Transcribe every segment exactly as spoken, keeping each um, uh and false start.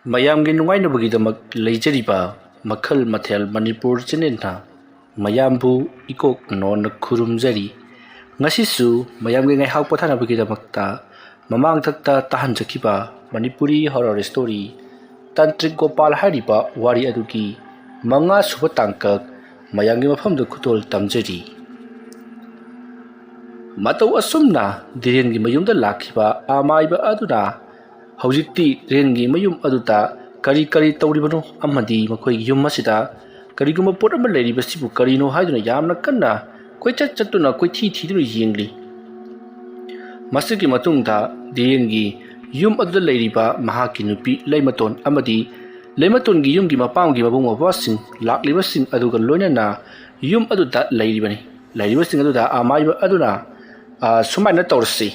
ꯃꯌꯥꯝꯒꯤ ꯅꯨꯡꯉꯥꯏꯅꯕꯒꯤꯗꯃꯛ ꯂꯩꯖꯔꯤꯕ ꯃꯈꯜ ꯃꯊꯦꯜ ꯃꯅꯤꯄꯨꯔ ꯆꯦꯅꯦꯜꯅ ꯃꯌꯥꯝꯕꯨ ꯏꯀꯣꯛ ꯅꯣꯟꯅ ꯈꯨꯔꯨꯝꯖꯔꯤ꯫ ꯉꯁꯤꯁꯨ ꯃꯌꯥꯝꯒꯤ ꯉꯥꯏꯍꯥꯛ ꯄꯣꯊꯥꯅꯕꯒꯤꯗꯃꯛꯇ ꯃꯃꯥꯡꯊꯛꯇ ꯇꯥꯍꯟꯖꯈꯤꯕ ꯃꯅꯤꯄꯨꯔꯤ ꯍꯣꯔꯔ ꯁ꯭ꯇꯣꯔꯤ ꯇꯥꯟꯇ꯭ꯔꯤꯛ ꯒꯣꯄꯥꯜ ꯍꯥꯏꯔꯤꯕ ꯋꯥꯔꯤ ꯑꯗꯨꯒꯤ ꯃꯉꯥ ꯁꯨꯕ ꯇꯥꯡꯀꯛ ꯃꯌꯥꯝꯒꯤ ꯃꯐꯝꯗ ꯈꯨꯗꯣꯜ ꯇꯝꯖꯔꯤ꯫ ꯃꯇꯧ ꯑꯁꯨꯝꯅ ꯙꯤꯔꯦꯟꯒꯤ ꯃꯌꯨꯝꯗ ꯂꯥꯛꯈꯤꯕ ꯑꯃꯥꯏꯕ ꯑꯗꯨꯅ ꯍꯧꯖꯤꯛꯇꯤ ꯙꯤꯔꯦꯟꯒꯤ ꯃꯌꯨꯝ ꯑꯗꯨꯗ ꯀꯔꯤ ꯀꯔꯤ ꯇꯧꯔꯤꯕꯅꯣ ꯑꯃꯗꯤ ꯃꯈꯣꯏꯒꯤ ꯌꯨꯝ ꯑꯁꯤꯗ ꯀꯔꯤꯒꯨꯝꯕ ꯄꯣꯠ ꯑꯃ ꯂꯩꯔꯤꯕꯁꯤꯕꯨ ꯀꯔꯤꯅꯣ ꯍꯥꯏꯗꯨꯅ ꯌꯥꯝꯅ ꯀꯟꯅ ꯀꯣꯏꯆꯠ ꯆꯠꯇꯨꯅ ꯀꯣꯏꯊꯤ ꯊꯤꯗꯨꯅ ꯌꯦꯡꯂꯤ꯫ ꯃꯁꯤꯒꯤ ꯃꯇꯨꯡꯗ ꯙꯤꯔꯦꯟꯒꯤ ꯌꯨꯝ ꯑꯗꯨꯗ ꯂꯩꯔꯤꯕ ꯃꯍꯥꯛꯀꯤ ꯅꯨꯄꯤ ꯂꯩꯃꯇꯣꯟ ꯑꯃꯗꯤ ꯂꯩꯃꯇꯣꯟꯒꯤ ꯌꯨꯝꯒꯤ ꯃꯄꯥꯝꯒꯤ ꯃꯕꯨꯡ ꯃꯧꯄ꯭ꯋꯥꯁꯤꯡ ꯂꯥꯛꯂꯤꯕꯁꯤꯡ ꯑꯗꯨꯒ ꯂꯣꯏꯅꯅ ꯌꯨꯝ ꯑꯗꯨꯗ ꯂꯩꯔꯤꯕꯅꯤ꯫ ꯂꯩꯔꯤꯕꯁꯤꯡ ꯑꯗꯨꯗ ꯑꯃꯥꯏꯕ ꯑꯗꯨꯅ, "ꯑ, ꯁꯨꯃꯥꯏꯅ ꯇꯧꯔꯁꯤ꯫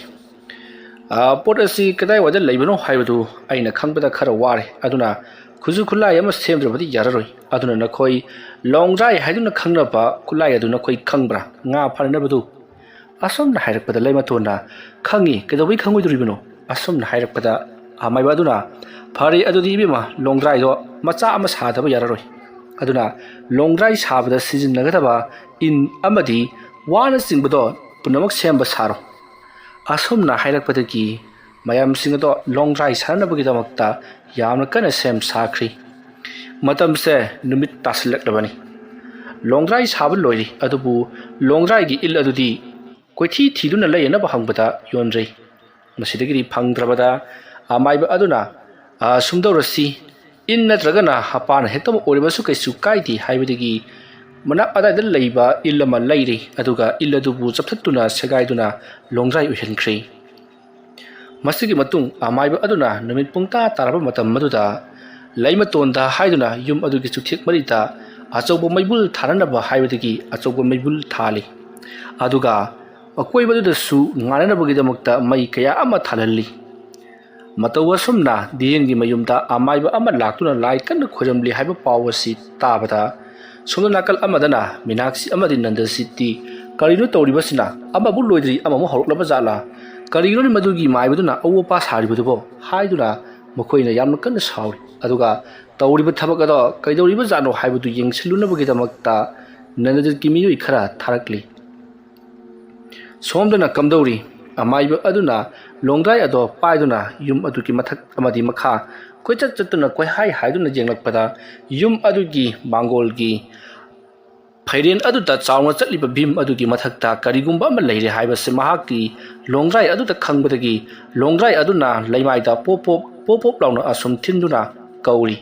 ꯑ, ꯄꯣꯠ ꯑꯁꯤ ꯀꯗꯥꯏꯋꯥꯏꯗ ꯂꯩꯕꯅꯣ ꯍꯥꯏꯕꯗꯨ ꯑꯩꯅ ꯈꯪꯕꯗ ꯈꯔ ꯋꯥꯔꯦ꯫ ꯑꯗꯨꯅ ꯈꯨꯠꯁꯨ ꯈꯨꯠꯂꯥꯏ ꯑꯃ ꯁꯦꯝꯗ꯭ꯔꯕꯗꯤ ꯌꯥꯔꯔꯣꯏ꯫ ꯑꯗꯨꯅ ꯅꯈꯣꯏ ꯂꯣꯡꯗ꯭ꯔꯥꯏ ꯍꯥꯏꯗꯨꯅ ꯈꯪꯅꯕ ꯈꯨꯠꯂꯥꯏ ꯑꯗꯨ ꯅꯈꯣꯏ ꯈꯪꯕ꯭ꯔꯥ? ꯉꯥ ꯐꯥꯅꯅꯕꯗꯨ?" ꯑꯁꯨꯝꯅ ꯍꯥꯏꯔꯛꯄꯗ ꯂꯩꯃꯊꯣꯟꯅ, "ꯈꯪꯉꯤ, ꯀꯩꯗꯧꯕꯩ ꯈꯪꯉꯣꯏꯗꯣꯔꯤꯕꯅꯣ?" ꯑꯁꯨꯝꯅ ꯍꯥꯏꯔꯛꯄꯗ ꯑꯃꯥꯏꯕ ꯑꯗꯨꯅ, "ꯐꯔꯦ, ꯑꯗꯨꯗꯤ ꯏꯕꯦꯝꯃ, ꯂꯣꯡꯗ꯭ꯔꯥꯏꯗꯣ ꯃꯆꯥ ꯑꯃ ꯁꯥꯗꯕ ꯌꯥꯔꯔꯣꯏ꯫ ꯑꯗꯨꯅ ꯂꯣꯡꯗ꯭ꯔꯥꯏ ꯁꯥꯕꯗ ꯁꯤꯖꯤꯟꯅꯒꯗꯕ ꯏꯟ ꯑꯃꯗꯤ ꯋꯥꯅꯆꯤꯡꯕꯗꯣ ꯄꯨꯝꯅꯃꯛ ꯁꯦꯝꯕ ꯁꯥꯔꯣ꯫" ꯑꯁꯨꯝꯅ ꯍꯥꯏꯔꯛꯄꯗꯒꯤ ꯃꯌꯥꯝꯁꯤꯡ ꯑꯗꯣ ꯂꯣꯡꯗ꯭ꯔꯥꯏ ꯁꯥꯅꯅꯕꯒꯤꯗꯃꯛꯇ ꯌꯥꯝꯅ ꯀꯟꯅ ꯁꯦꯝ ꯁꯥꯈ꯭ꯔꯤ꯫ ꯃꯇꯝꯁꯦ ꯅꯨꯃꯤꯠ ꯇꯥꯁꯤꯜꯂꯛꯂꯕꯅꯤ꯫ ꯂꯣꯡꯗ꯭ꯔꯥꯏ ꯁꯥꯕ ꯂꯣꯏꯔꯤ, ꯑꯗꯨꯕꯨ ꯂꯣꯡꯗ꯭ꯔꯥꯏꯒꯤ ꯏꯜ ꯑꯗꯨꯗꯤ ꯀꯣꯏꯊꯤ ꯊꯤꯗꯨꯅ ꯂꯩꯅꯅꯕ ꯍꯪꯕꯗ ꯌꯣꯟꯗ꯭ꯔꯦ꯫ ꯃꯁꯤꯗꯒꯤꯗꯤ ꯐꯪꯗ꯭ꯔꯕꯗ ꯑꯃꯥꯏꯕ ꯑꯗꯨꯅ, "ꯑ, ꯁꯨꯝꯗꯧꯔꯁꯤ, ꯏꯟ ꯅꯠꯇ꯭ꯔꯒꯅ ꯍꯄꯥꯅ ꯍꯦꯛꯇꯃꯛ ꯑꯣꯏꯔꯕꯁꯨ ꯀꯩꯁꯨ ꯀꯥꯏꯗꯦ" ꯍꯥꯏꯕꯗꯒꯤ ꯃꯅꯥꯛ ꯑꯗꯥꯏꯗ ꯂꯩꯕ ꯏꯜ ꯑꯃ ꯂꯩꯔꯦ, ꯑꯗꯨꯒ ꯏꯜ ꯑꯗꯨꯕꯨ ꯆꯞꯊꯠꯇꯨꯅ ꯁꯦꯒꯥꯏꯗꯨꯅ ꯂꯣꯡꯗ꯭ꯔꯥꯏ ꯑꯣꯏꯍꯟꯈ꯭ꯔꯦ꯫ ꯃꯁꯤꯒꯤ ꯃꯇꯨꯡ ꯑꯃꯥꯏꯕ ꯑꯗꯨꯅ ꯅꯨꯃꯤꯠ ꯄꯨꯡꯇꯥ ꯇꯥꯔꯕ ꯃꯇꯝ ꯑꯗꯨꯗ ꯂꯩꯃꯇꯣꯟꯗ ꯍꯥꯏꯗꯨꯅ ꯌꯨꯝ ꯑꯗꯨꯒꯤ ꯆꯨꯊꯦꯛ ꯃꯔꯤꯗ ꯑꯆꯧꯕ ꯃꯩꯕꯨꯜ ꯊꯥꯅꯅꯕ ꯍꯥꯏꯕꯗꯒꯤ ꯑꯆꯧꯕ ꯃꯩꯕꯨꯜ ꯊꯥꯜꯂꯤ꯫ ꯑꯗꯨꯒ ꯑꯀꯣꯏꯕꯗꯨꯗꯁꯨ ꯉꯥꯟꯅꯅꯕꯒꯤꯗꯃꯛꯇ ꯃꯩ ꯀꯌꯥ ꯑꯃ ꯊꯥꯜꯍꯜꯂꯤ꯫ ꯃꯇꯧ ꯑꯁꯨꯝꯅ ꯗꯤꯌꯦꯟꯒꯤ ꯃꯌꯨꯝꯗ ꯑꯃꯥꯏꯕ ꯑꯃ ꯂꯥꯛꯇꯨꯅ ꯂꯥꯏ ꯀꯟꯅ ꯈꯣꯏꯔꯝꯂꯤ ꯍꯥꯏꯕ ꯄꯥꯎ ꯑꯁꯤ ꯇꯥꯕꯗ, ꯁꯣꯝꯗ ꯅꯥꯀꯜ ꯑꯃꯗꯅ ꯃꯤꯅꯥꯛꯁꯤ ꯑꯃꯗꯤ ꯅꯟꯗꯁꯤꯗꯤ, "ꯀꯔꯤꯅꯣ ꯇꯧꯔꯤꯕꯁꯤꯅ? ꯑꯃꯕꯨ ꯂꯣꯏꯗ꯭ꯔꯤ, ꯑꯃꯃꯨꯛ ꯍꯧꯔꯛꯂꯕ ꯖꯥꯠꯂꯥ? ꯀꯔꯤꯒꯤꯅꯣꯅꯦ ꯃꯗꯨꯒꯤ ꯃꯥꯏꯕꯗꯨꯅ ꯑꯋꯣꯄꯥ ꯁꯥꯔꯤꯕꯗꯨꯕꯣ?" ꯍꯥꯏꯗꯨꯅ ꯃꯈꯣꯏꯅ ꯌꯥꯝꯅ ꯀꯟꯅ ꯁꯥꯎꯔꯤ꯫ ꯑꯗꯨꯒ ꯇꯧꯔꯤꯕ ꯊꯕꯛ ꯑꯗꯣ ꯀꯩꯗꯧꯔꯤꯕꯖꯥꯠꯅꯣ ꯍꯥꯏꯕꯗꯨ ꯌꯦꯡꯁꯤꯜꯂꯨꯅꯕꯒꯤꯗꯃꯛꯇ ꯅꯟꯗꯖꯤꯠꯀꯤ ꯃꯤꯑꯣꯏ ꯈꯔ ꯊꯥꯔꯛꯂꯤ꯫ ꯁꯣꯝꯗꯅ ꯀꯝꯗꯧꯔꯤ? ꯑꯃꯥꯏꯕ ꯑꯗꯨꯅ ꯂꯣꯡꯗ꯭ꯔꯥꯏ ꯑꯗꯣ ꯄꯥꯏꯗꯨꯅ ꯌꯨꯝ ꯑꯗꯨꯒꯤ ꯃꯊꯛ ꯑꯃꯗꯤ ꯃꯈꯥ ꯀꯣꯏꯆꯠ ꯆꯠꯇꯨꯅ ꯀꯣꯏꯍꯥꯏ ꯍꯥꯏꯗꯨꯅ ꯌꯦꯡꯂꯛꯄꯗ, ꯌꯨꯝ ꯑꯗꯨꯒꯤ ꯃꯥꯡꯒꯣꯜꯒꯤ ꯐꯩꯔꯦꯟ ꯑꯗꯨꯗ ꯆꯥꯎꯅ ꯆꯠꯂꯤꯕ ꯚꯤꯝ ꯑꯗꯨꯒꯤ ꯃꯊꯛꯇ ꯀꯔꯤꯒꯨꯝꯕ ꯑꯃ ꯂꯩꯔꯦ ꯍꯥꯏꯕꯁꯤ ꯃꯍꯥꯛꯀꯤ ꯂꯣꯡꯗ꯭ꯔꯥꯏ ꯑꯗꯨꯗ ꯈꯪꯕꯗꯒꯤ, ꯂꯣꯡꯗ꯭ꯔꯥꯏ ꯑꯗꯨꯅ ꯂꯩꯃꯥꯏꯗ ꯄꯣꯞ ꯄꯣꯞ, ꯄꯣꯞ ꯄꯣꯞ ꯂꯥꯎꯅ ꯑꯁꯨꯝ ꯊꯤꯟꯗꯨꯅ ꯀꯧꯔꯤ꯫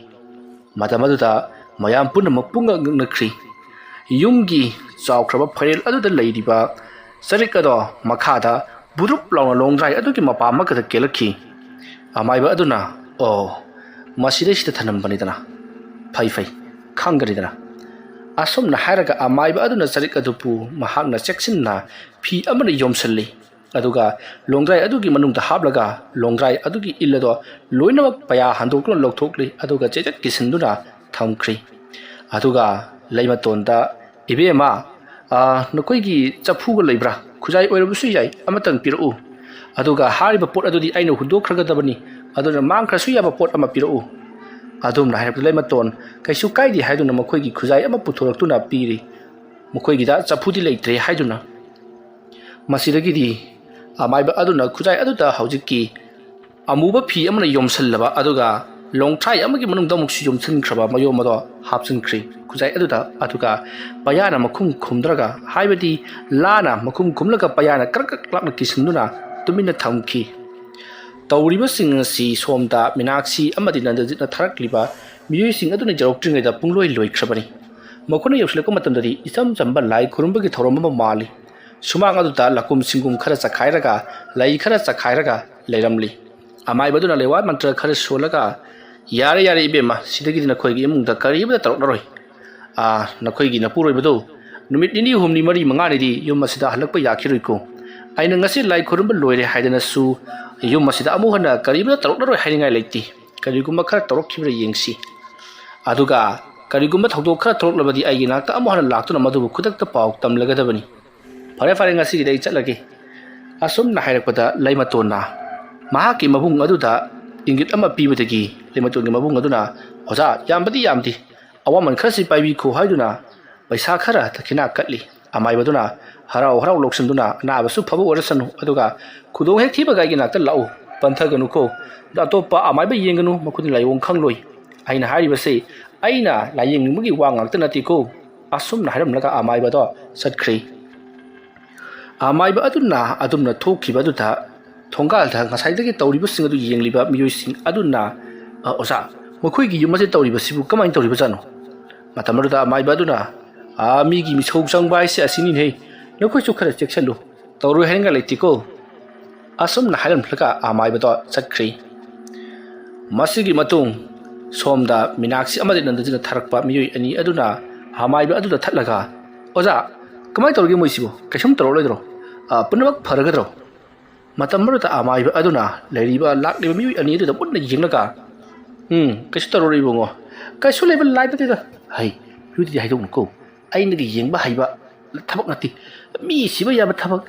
ꯃꯇꯝ ꯑꯗꯨꯗ ꯃꯌꯥꯝ ꯄꯨꯝꯅꯃꯛ ꯄꯨꯡꯉꯛ ꯉꯛꯅꯈ꯭ꯔꯤ꯫ ꯌꯨꯝꯒꯤ ꯆꯥꯎꯈ꯭ꯔꯕ ꯐꯩꯔꯦꯜ ꯑꯗꯨꯗ ꯂꯩꯔꯤꯕ ꯆꯔꯤꯛ ꯑꯗꯣ ꯃꯈꯥꯗ ꯕꯨꯗ꯭ꯔꯨꯞ ꯂꯥꯎꯅ ꯂꯣꯡꯗ꯭ꯔꯥꯏ ꯑꯗꯨꯒꯤ ꯃꯄꯥ ꯑꯃꯈꯛꯇ ꯀꯦꯜꯂꯛꯈꯤ꯫ ꯑꯃꯥꯏꯕ ꯑꯗꯨꯅ, "ꯑꯣ, ꯃꯁꯤꯗꯩꯁꯤꯗ ꯊꯅꯝꯕꯅꯤꯗꯅ꯫ ꯐꯩ, ꯐꯩ, ꯈꯪꯒꯅꯤꯗꯅ꯫" ꯑꯁꯨꯝꯅ ꯍꯥꯏꯔꯒ ꯑꯃꯥꯏꯕ ꯑꯗꯨꯅ ꯆꯔꯤꯛ ꯑꯗꯨꯕꯨ ꯃꯍꯥꯛꯅ ꯆꯦꯛꯁꯤꯟꯅ ꯐꯤ ꯑꯃꯅ ꯌꯣꯝꯁꯤꯜꯂꯤ꯫ ꯑꯗꯨꯒ ꯂꯣꯡꯗ꯭ꯔꯥꯏ ꯑꯗꯨꯒꯤ ꯃꯅꯨꯡꯗ ꯍꯥꯞꯂꯒ ꯂꯣꯡꯗ꯭ꯔꯥꯏ ꯑꯗꯨꯒꯤ ꯏꯜ ꯑꯗꯣ ꯂꯣꯏꯅꯃꯛ ꯄꯌꯥ ꯍꯟꯗꯣꯛꯇꯨꯅ ꯂꯧꯊꯣꯛꯂꯤ꯫ ꯑꯗꯨꯒ ꯆꯦꯆꯠ ꯀꯤꯁꯤꯟꯗꯨꯅ ꯊꯝꯈ꯭ꯔꯤ꯫ ꯑꯗꯨꯒ ꯂꯩꯃꯇꯣꯟꯗ, "ꯏꯕꯦꯝꯃ, ꯑ, ꯅꯈꯣꯏꯒꯤ ꯆꯐꯨꯒ ꯂꯩꯕ꯭ꯔꯥ? ꯈꯨꯖꯥꯏ ꯑꯣꯏꯔꯕꯁꯨ ꯌꯥꯏ, ꯑꯃꯇꯪ ꯄꯤꯔꯛꯎ꯫ ꯑꯗꯨꯒ ꯍꯥꯏꯔꯤꯕ ꯄꯣꯠ ꯑꯗꯨꯗꯤ ꯑꯩꯅ ꯍꯨꯟꯗꯣꯛꯈ꯭ꯔꯒꯗꯕꯅꯤ, ꯑꯗꯨꯅ ꯃꯥꯡꯈ꯭ꯔꯁꯨ ꯌꯥꯕ ꯄꯣꯠ ꯑꯃ ꯄꯤꯔꯛꯎ꯫" ꯑꯗꯨꯝꯅ ꯍꯥꯏꯔꯛꯄꯗ ꯂꯩꯃꯇꯣꯟ ꯀꯩꯁꯨ ꯀꯥꯏꯗꯦ ꯍꯥꯏꯗꯨꯅ ꯃꯈꯣꯏꯒꯤ ꯈꯨꯖꯥꯏ ꯑꯃ ꯄꯨꯊꯣꯔꯛꯇꯨꯅ ꯄꯤꯔꯤ꯫ ꯃꯈꯣꯏꯒꯤꯗ ꯆꯐꯨꯗꯤ ꯂꯩꯇ꯭ꯔꯦ ꯍꯥꯏꯗꯨꯅ꯫ ꯃꯁꯤꯗꯒꯤꯗꯤ ꯑꯃꯥꯏꯕ ꯑꯗꯨꯅ ꯈꯨꯖꯥꯏ ꯑꯗꯨꯗ ꯍꯧꯖꯤꯛꯀꯤ ꯑꯃꯨꯕ ꯐꯤ ꯑꯃꯅ ꯌꯣꯝꯁꯤꯜꯂꯕ ꯑꯗꯨꯒ ꯂꯣꯡꯊ꯭ꯔꯥꯏ ꯑꯃꯒꯤ ꯃꯅꯨꯡꯗ ꯑꯃꯨꯛꯁꯨ ꯌꯣꯝꯁꯤꯟꯈ꯭ꯔꯕ ꯃꯌꯣꯝ ꯑꯗꯣ ꯍꯥꯞꯆꯤꯟꯈ꯭ꯔꯤ ꯈꯨꯖꯥꯏ ꯑꯗꯨꯗ꯫ ꯑꯗꯨꯒ ꯄꯌꯥꯅ ꯃꯈꯨꯝ ꯈꯨꯝꯗ꯭ꯔꯒ, ꯍꯥꯏꯕꯗꯤ ꯂꯥꯅ ꯃꯈꯨꯝ ꯈꯨꯝꯂꯒ ꯄꯌꯥꯅ ꯀ꯭ꯔꯛ ꯀ꯭ꯔꯛ ꯂꯥꯞꯅ ꯀꯤꯁꯤꯟꯗꯨꯅ ꯇꯨꯃꯤꯟꯅ ꯊꯝꯈꯤ꯫ ꯇꯧꯔꯤꯕꯁꯤꯡ ꯑꯁꯤ ꯁꯣꯝꯗ ꯃꯤꯅꯥꯛꯁꯤ ꯑꯃꯗꯤ ꯅꯟꯗꯖꯤꯠꯅ ꯊꯥꯔꯛꯂꯤꯕ ꯃꯤꯑꯣꯏꯁꯤꯡ ꯑꯗꯨꯅ ꯌꯧꯔꯛꯇ꯭ꯔꯤꯉꯩꯗ ꯄꯨꯡꯂꯣꯏ ꯂꯣꯏꯈ꯭ꯔꯕꯅꯤ꯫ ꯃꯈꯣꯏꯅ ꯌꯧꯁꯤꯜꯂꯛꯄ ꯃꯇꯝꯗꯗꯤ ꯏꯆꯝ ꯆꯝꯕ ꯂꯥꯏ ꯈꯨꯔꯨꯝꯕꯒꯤ ꯊꯧꯔꯝ ꯑꯃ ꯃꯥꯜꯂꯤ꯫ ꯁꯨꯃꯥꯡ ꯑꯗꯨꯗ ꯂꯥꯀꯨꯝ ꯁꯤꯡꯒꯨꯝ ꯈꯔ ꯆꯈꯥꯏꯔꯒ, ꯂꯩ ꯈꯔ ꯆꯈꯥꯏꯔꯒ ꯂꯩꯔꯝꯂꯤ꯫ ꯑꯃꯥꯏꯕꯗꯨꯅ ꯂꯩꯋꯥ ꯃꯟꯇ꯭ꯔ ꯈꯔ ꯁꯣꯜꯂꯒ, "ꯌꯥꯔꯦ, ꯌꯥꯔꯦ ꯏꯕꯦꯝꯃ, ꯁꯤꯗꯒꯤꯗꯤ ꯅꯈꯣꯏꯒꯤ ꯏꯃꯨꯡꯗ ꯀꯔꯤꯃꯠꯇ ꯇꯧꯔꯛꯂꯔꯣꯏ꯫ ꯑꯥ, ꯅꯈꯣꯏꯒꯤ ꯅꯄꯨꯔꯣꯏꯕꯗꯨ ꯅꯨꯃꯤꯠ ꯅꯤꯅꯤ, ꯍꯨꯝꯅꯤ, ꯃꯔꯤ, ꯃꯉꯥꯅꯤꯗꯤ ꯌꯨꯝ ꯑꯁꯤꯗ ꯍꯜꯂꯛꯄ ꯌꯥꯈꯤꯔꯣꯏꯀꯣ꯫ ꯑꯩꯅ ꯉꯁꯤ ꯂꯥꯏ ꯈꯨꯔꯨꯝꯕ ꯂꯣꯏꯔꯦ ꯍꯥꯏꯗꯅꯁꯨ ꯌꯨꯝ ꯑꯁꯤꯗ ꯑꯃꯨꯛ ꯍꯟꯅ ꯀꯔꯤꯃꯠꯇ ꯇꯧꯔꯛꯂꯔꯣꯏ ꯍꯥꯏꯅꯤꯡꯉꯥꯏ ꯂꯩꯇꯦ꯫ ꯀꯔꯤꯒꯨꯝꯕ ꯈꯔ ꯇꯧꯔꯛꯈꯤꯕ꯭ꯔꯥ ꯌꯦꯡꯁꯤ꯫ ꯑꯗꯨꯒ ꯀꯔꯤꯒꯨꯝꯕ ꯊꯧꯗꯣꯛ ꯈꯔ ꯊꯣꯛꯂꯛꯂꯕꯗꯤ ꯑꯩꯒꯤ ꯅꯥꯛꯇ ꯑꯃꯨꯛ ꯍꯟꯅ ꯂꯥꯛꯇꯨꯅ ꯃꯗꯨꯕꯨ ꯈꯨꯗꯛꯇ ꯄꯥꯎ ꯇꯝꯂꯒꯗꯕꯅꯤ꯫ ꯐꯔꯦ, ꯐꯔꯦ, ꯉꯁꯤꯒꯤꯗꯤ ꯑꯩ ꯆꯠꯂꯒꯦ꯫" ꯑꯁꯨꯝꯅ ꯍꯥꯏꯔꯛꯄꯗ ꯂꯩꯃꯇꯣꯟꯅ ꯃꯍꯥꯛꯀꯤ ꯃꯕꯨꯡ ꯑꯗꯨꯗ ꯏꯪꯒꯤꯠ ꯑꯃ ꯄꯤꯕꯗꯒꯤ ꯂꯩꯃꯇꯣꯟꯒꯤ ꯃꯕꯨꯡ ꯑꯗꯨꯅ, "ꯑꯣꯖꯥ, ꯌꯥꯝꯕꯗꯤ ꯌꯥꯝꯗꯦ, ꯑꯋꯥꯃꯟ ꯈꯔꯁꯤ ꯄꯥꯏꯕꯤꯈꯣ" ꯍꯥꯏꯗꯨꯅ ꯄꯩꯁꯥ ꯈꯔ ꯗꯈꯤꯅꯥ ꯀꯠꯂꯤ꯫ ꯑꯃꯥꯏꯕꯗꯨꯅ ꯍꯔꯥꯎ ꯍꯔꯥꯎ ꯂꯧꯁꯤꯟꯗꯨꯅ, "ꯑꯅꯥꯕꯁꯨ ꯐꯕ ꯑꯣꯏꯔꯁꯅꯨ, ꯑꯗꯨꯒ ꯈꯨꯗꯣꯡ ꯍꯦꯛ ꯊꯤꯕꯒ ꯑꯩꯒꯤ ꯅꯥꯛꯇ ꯂꯥꯛꯎ, ꯄꯟꯊꯒꯅꯨꯀꯣ꯫ ꯑꯇꯣꯞꯄ ꯑꯃꯥꯏꯕ ꯌꯦꯡꯒꯅꯨ, ꯃꯈꯣꯏꯗꯤ ꯂꯥꯏꯑꯣꯡ ꯈꯪꯂꯣꯏ꯫ ꯑꯩꯅ ꯍꯥꯏꯔꯤꯕꯁꯤ ꯑꯩꯅ ꯂꯥꯏꯌꯦꯡꯅꯤꯡꯕꯒꯤ ꯋꯥ ꯉꯥꯛꯇ ꯅꯠꯇꯦꯀꯣ"꯫ ꯑꯁꯨꯝꯅ ꯍꯥꯏꯔꯝꯂꯒ ꯑꯃꯥꯏꯕꯗꯣ ꯆꯠꯈ꯭ꯔꯦ꯫ ꯑꯃꯥꯏꯕ ꯑꯗꯨꯅ ꯑꯗꯨꯝꯅ ꯊꯣꯛꯈꯤꯕ ꯑꯗꯨꯗ ꯊꯣꯡꯒꯥꯜꯗ ꯉꯁꯥꯏꯗꯒꯤ ꯇꯧꯔꯤꯕꯁꯤꯡ ꯑꯗꯨ ꯌꯦꯡꯂꯤꯕ ꯃꯤꯑꯣꯏꯁꯤꯡ ꯑꯗꯨꯅ, "ꯑ, ꯑꯣꯖꯥ, ꯃꯈꯣꯏꯒꯤ ꯌꯨꯝ ꯑꯁꯤ ꯇꯧꯔꯤꯕꯁꯤꯕꯨ ꯀꯃꯥꯏꯅ ꯇꯧꯔꯤꯕꯖꯥꯠꯅꯣ?" ꯃꯇꯝ ꯑꯗꯨꯗ ꯑꯃꯥꯏꯕ ꯑꯗꯨꯅ, "ꯑ, ꯃꯤꯒꯤ ꯃꯤꯁꯧ ꯆꯪꯕ ꯍꯥꯏꯁꯦ ꯑꯁꯤꯅꯤꯅꯦꯍꯦ, ꯅꯈꯣꯏꯁꯨ ꯈꯔ ꯆꯦꯛꯁꯤꯜꯂꯨ, ꯇꯧꯔꯣꯏ ꯍꯥꯏꯅꯤꯡꯉꯥꯏ ꯂꯩꯇꯦꯀꯣ"꯫ ꯑꯁꯨꯝꯅ ꯍꯥꯏꯔꯝꯂꯒ ꯑꯃꯥꯏꯕꯗꯣ ꯆꯠꯈ꯭ꯔꯤ꯫ ꯃꯁꯤꯒꯤ ꯃꯇꯨꯡ ꯁꯣꯝꯗ ꯃꯤꯅꯥꯛꯁꯤ ꯑꯃꯗꯤ ꯅꯟꯗꯖꯤꯠꯅ ꯊꯥꯔꯛꯄ ꯃꯤꯑꯣꯏ ꯑꯅꯤ ꯑꯗꯨꯅ ꯑꯃꯥꯏꯕ ꯑꯗꯨꯗ ꯊꯠꯂꯒ, "ꯑꯣꯖꯥ, ꯀꯃꯥꯏꯅ ꯇꯧꯔꯒꯦ ꯃꯣꯏꯁꯤꯕꯨ? ꯀꯩꯁꯨꯝ ꯇꯧꯔꯛꯂꯣꯏꯗ꯭ꯔꯣ? ꯑ, ꯄꯨꯝꯅꯃꯛ ꯐꯔꯒꯗ꯭ꯔꯣ?" ꯃꯇꯝ ꯑꯗꯨꯗ ꯑꯃꯥꯏꯕ ꯑꯗꯨꯅ ꯂꯩꯔꯤꯕ, ꯂꯥꯛꯂꯤꯕ ꯃꯤꯑꯣꯏ ꯑꯅꯤ ꯑꯗꯨꯗ ꯃꯨꯟꯅ ꯌꯦꯡꯂꯒ, "ꯎꯝ, ꯀꯩꯁꯨ ꯇꯧꯔꯔꯣꯏ ꯏꯕꯨꯡꯉꯣ꯫ ꯀꯩꯁꯨ ꯂꯩꯕ ꯂꯥꯏ ꯅꯠꯇꯦꯗ꯫ ꯍꯩ, ꯃꯤꯑꯣꯏꯗꯗꯤ ꯍꯥꯏꯗꯣꯛꯅꯨꯀꯣ꯫ ꯑꯩꯅꯒ ꯌꯦꯡꯕ ꯍꯩꯕ ꯊꯕꯛ ꯅꯠꯇꯦ꯫ ꯃꯤ ꯁꯤꯕ ꯌꯥꯕ ꯊꯕꯛ꯫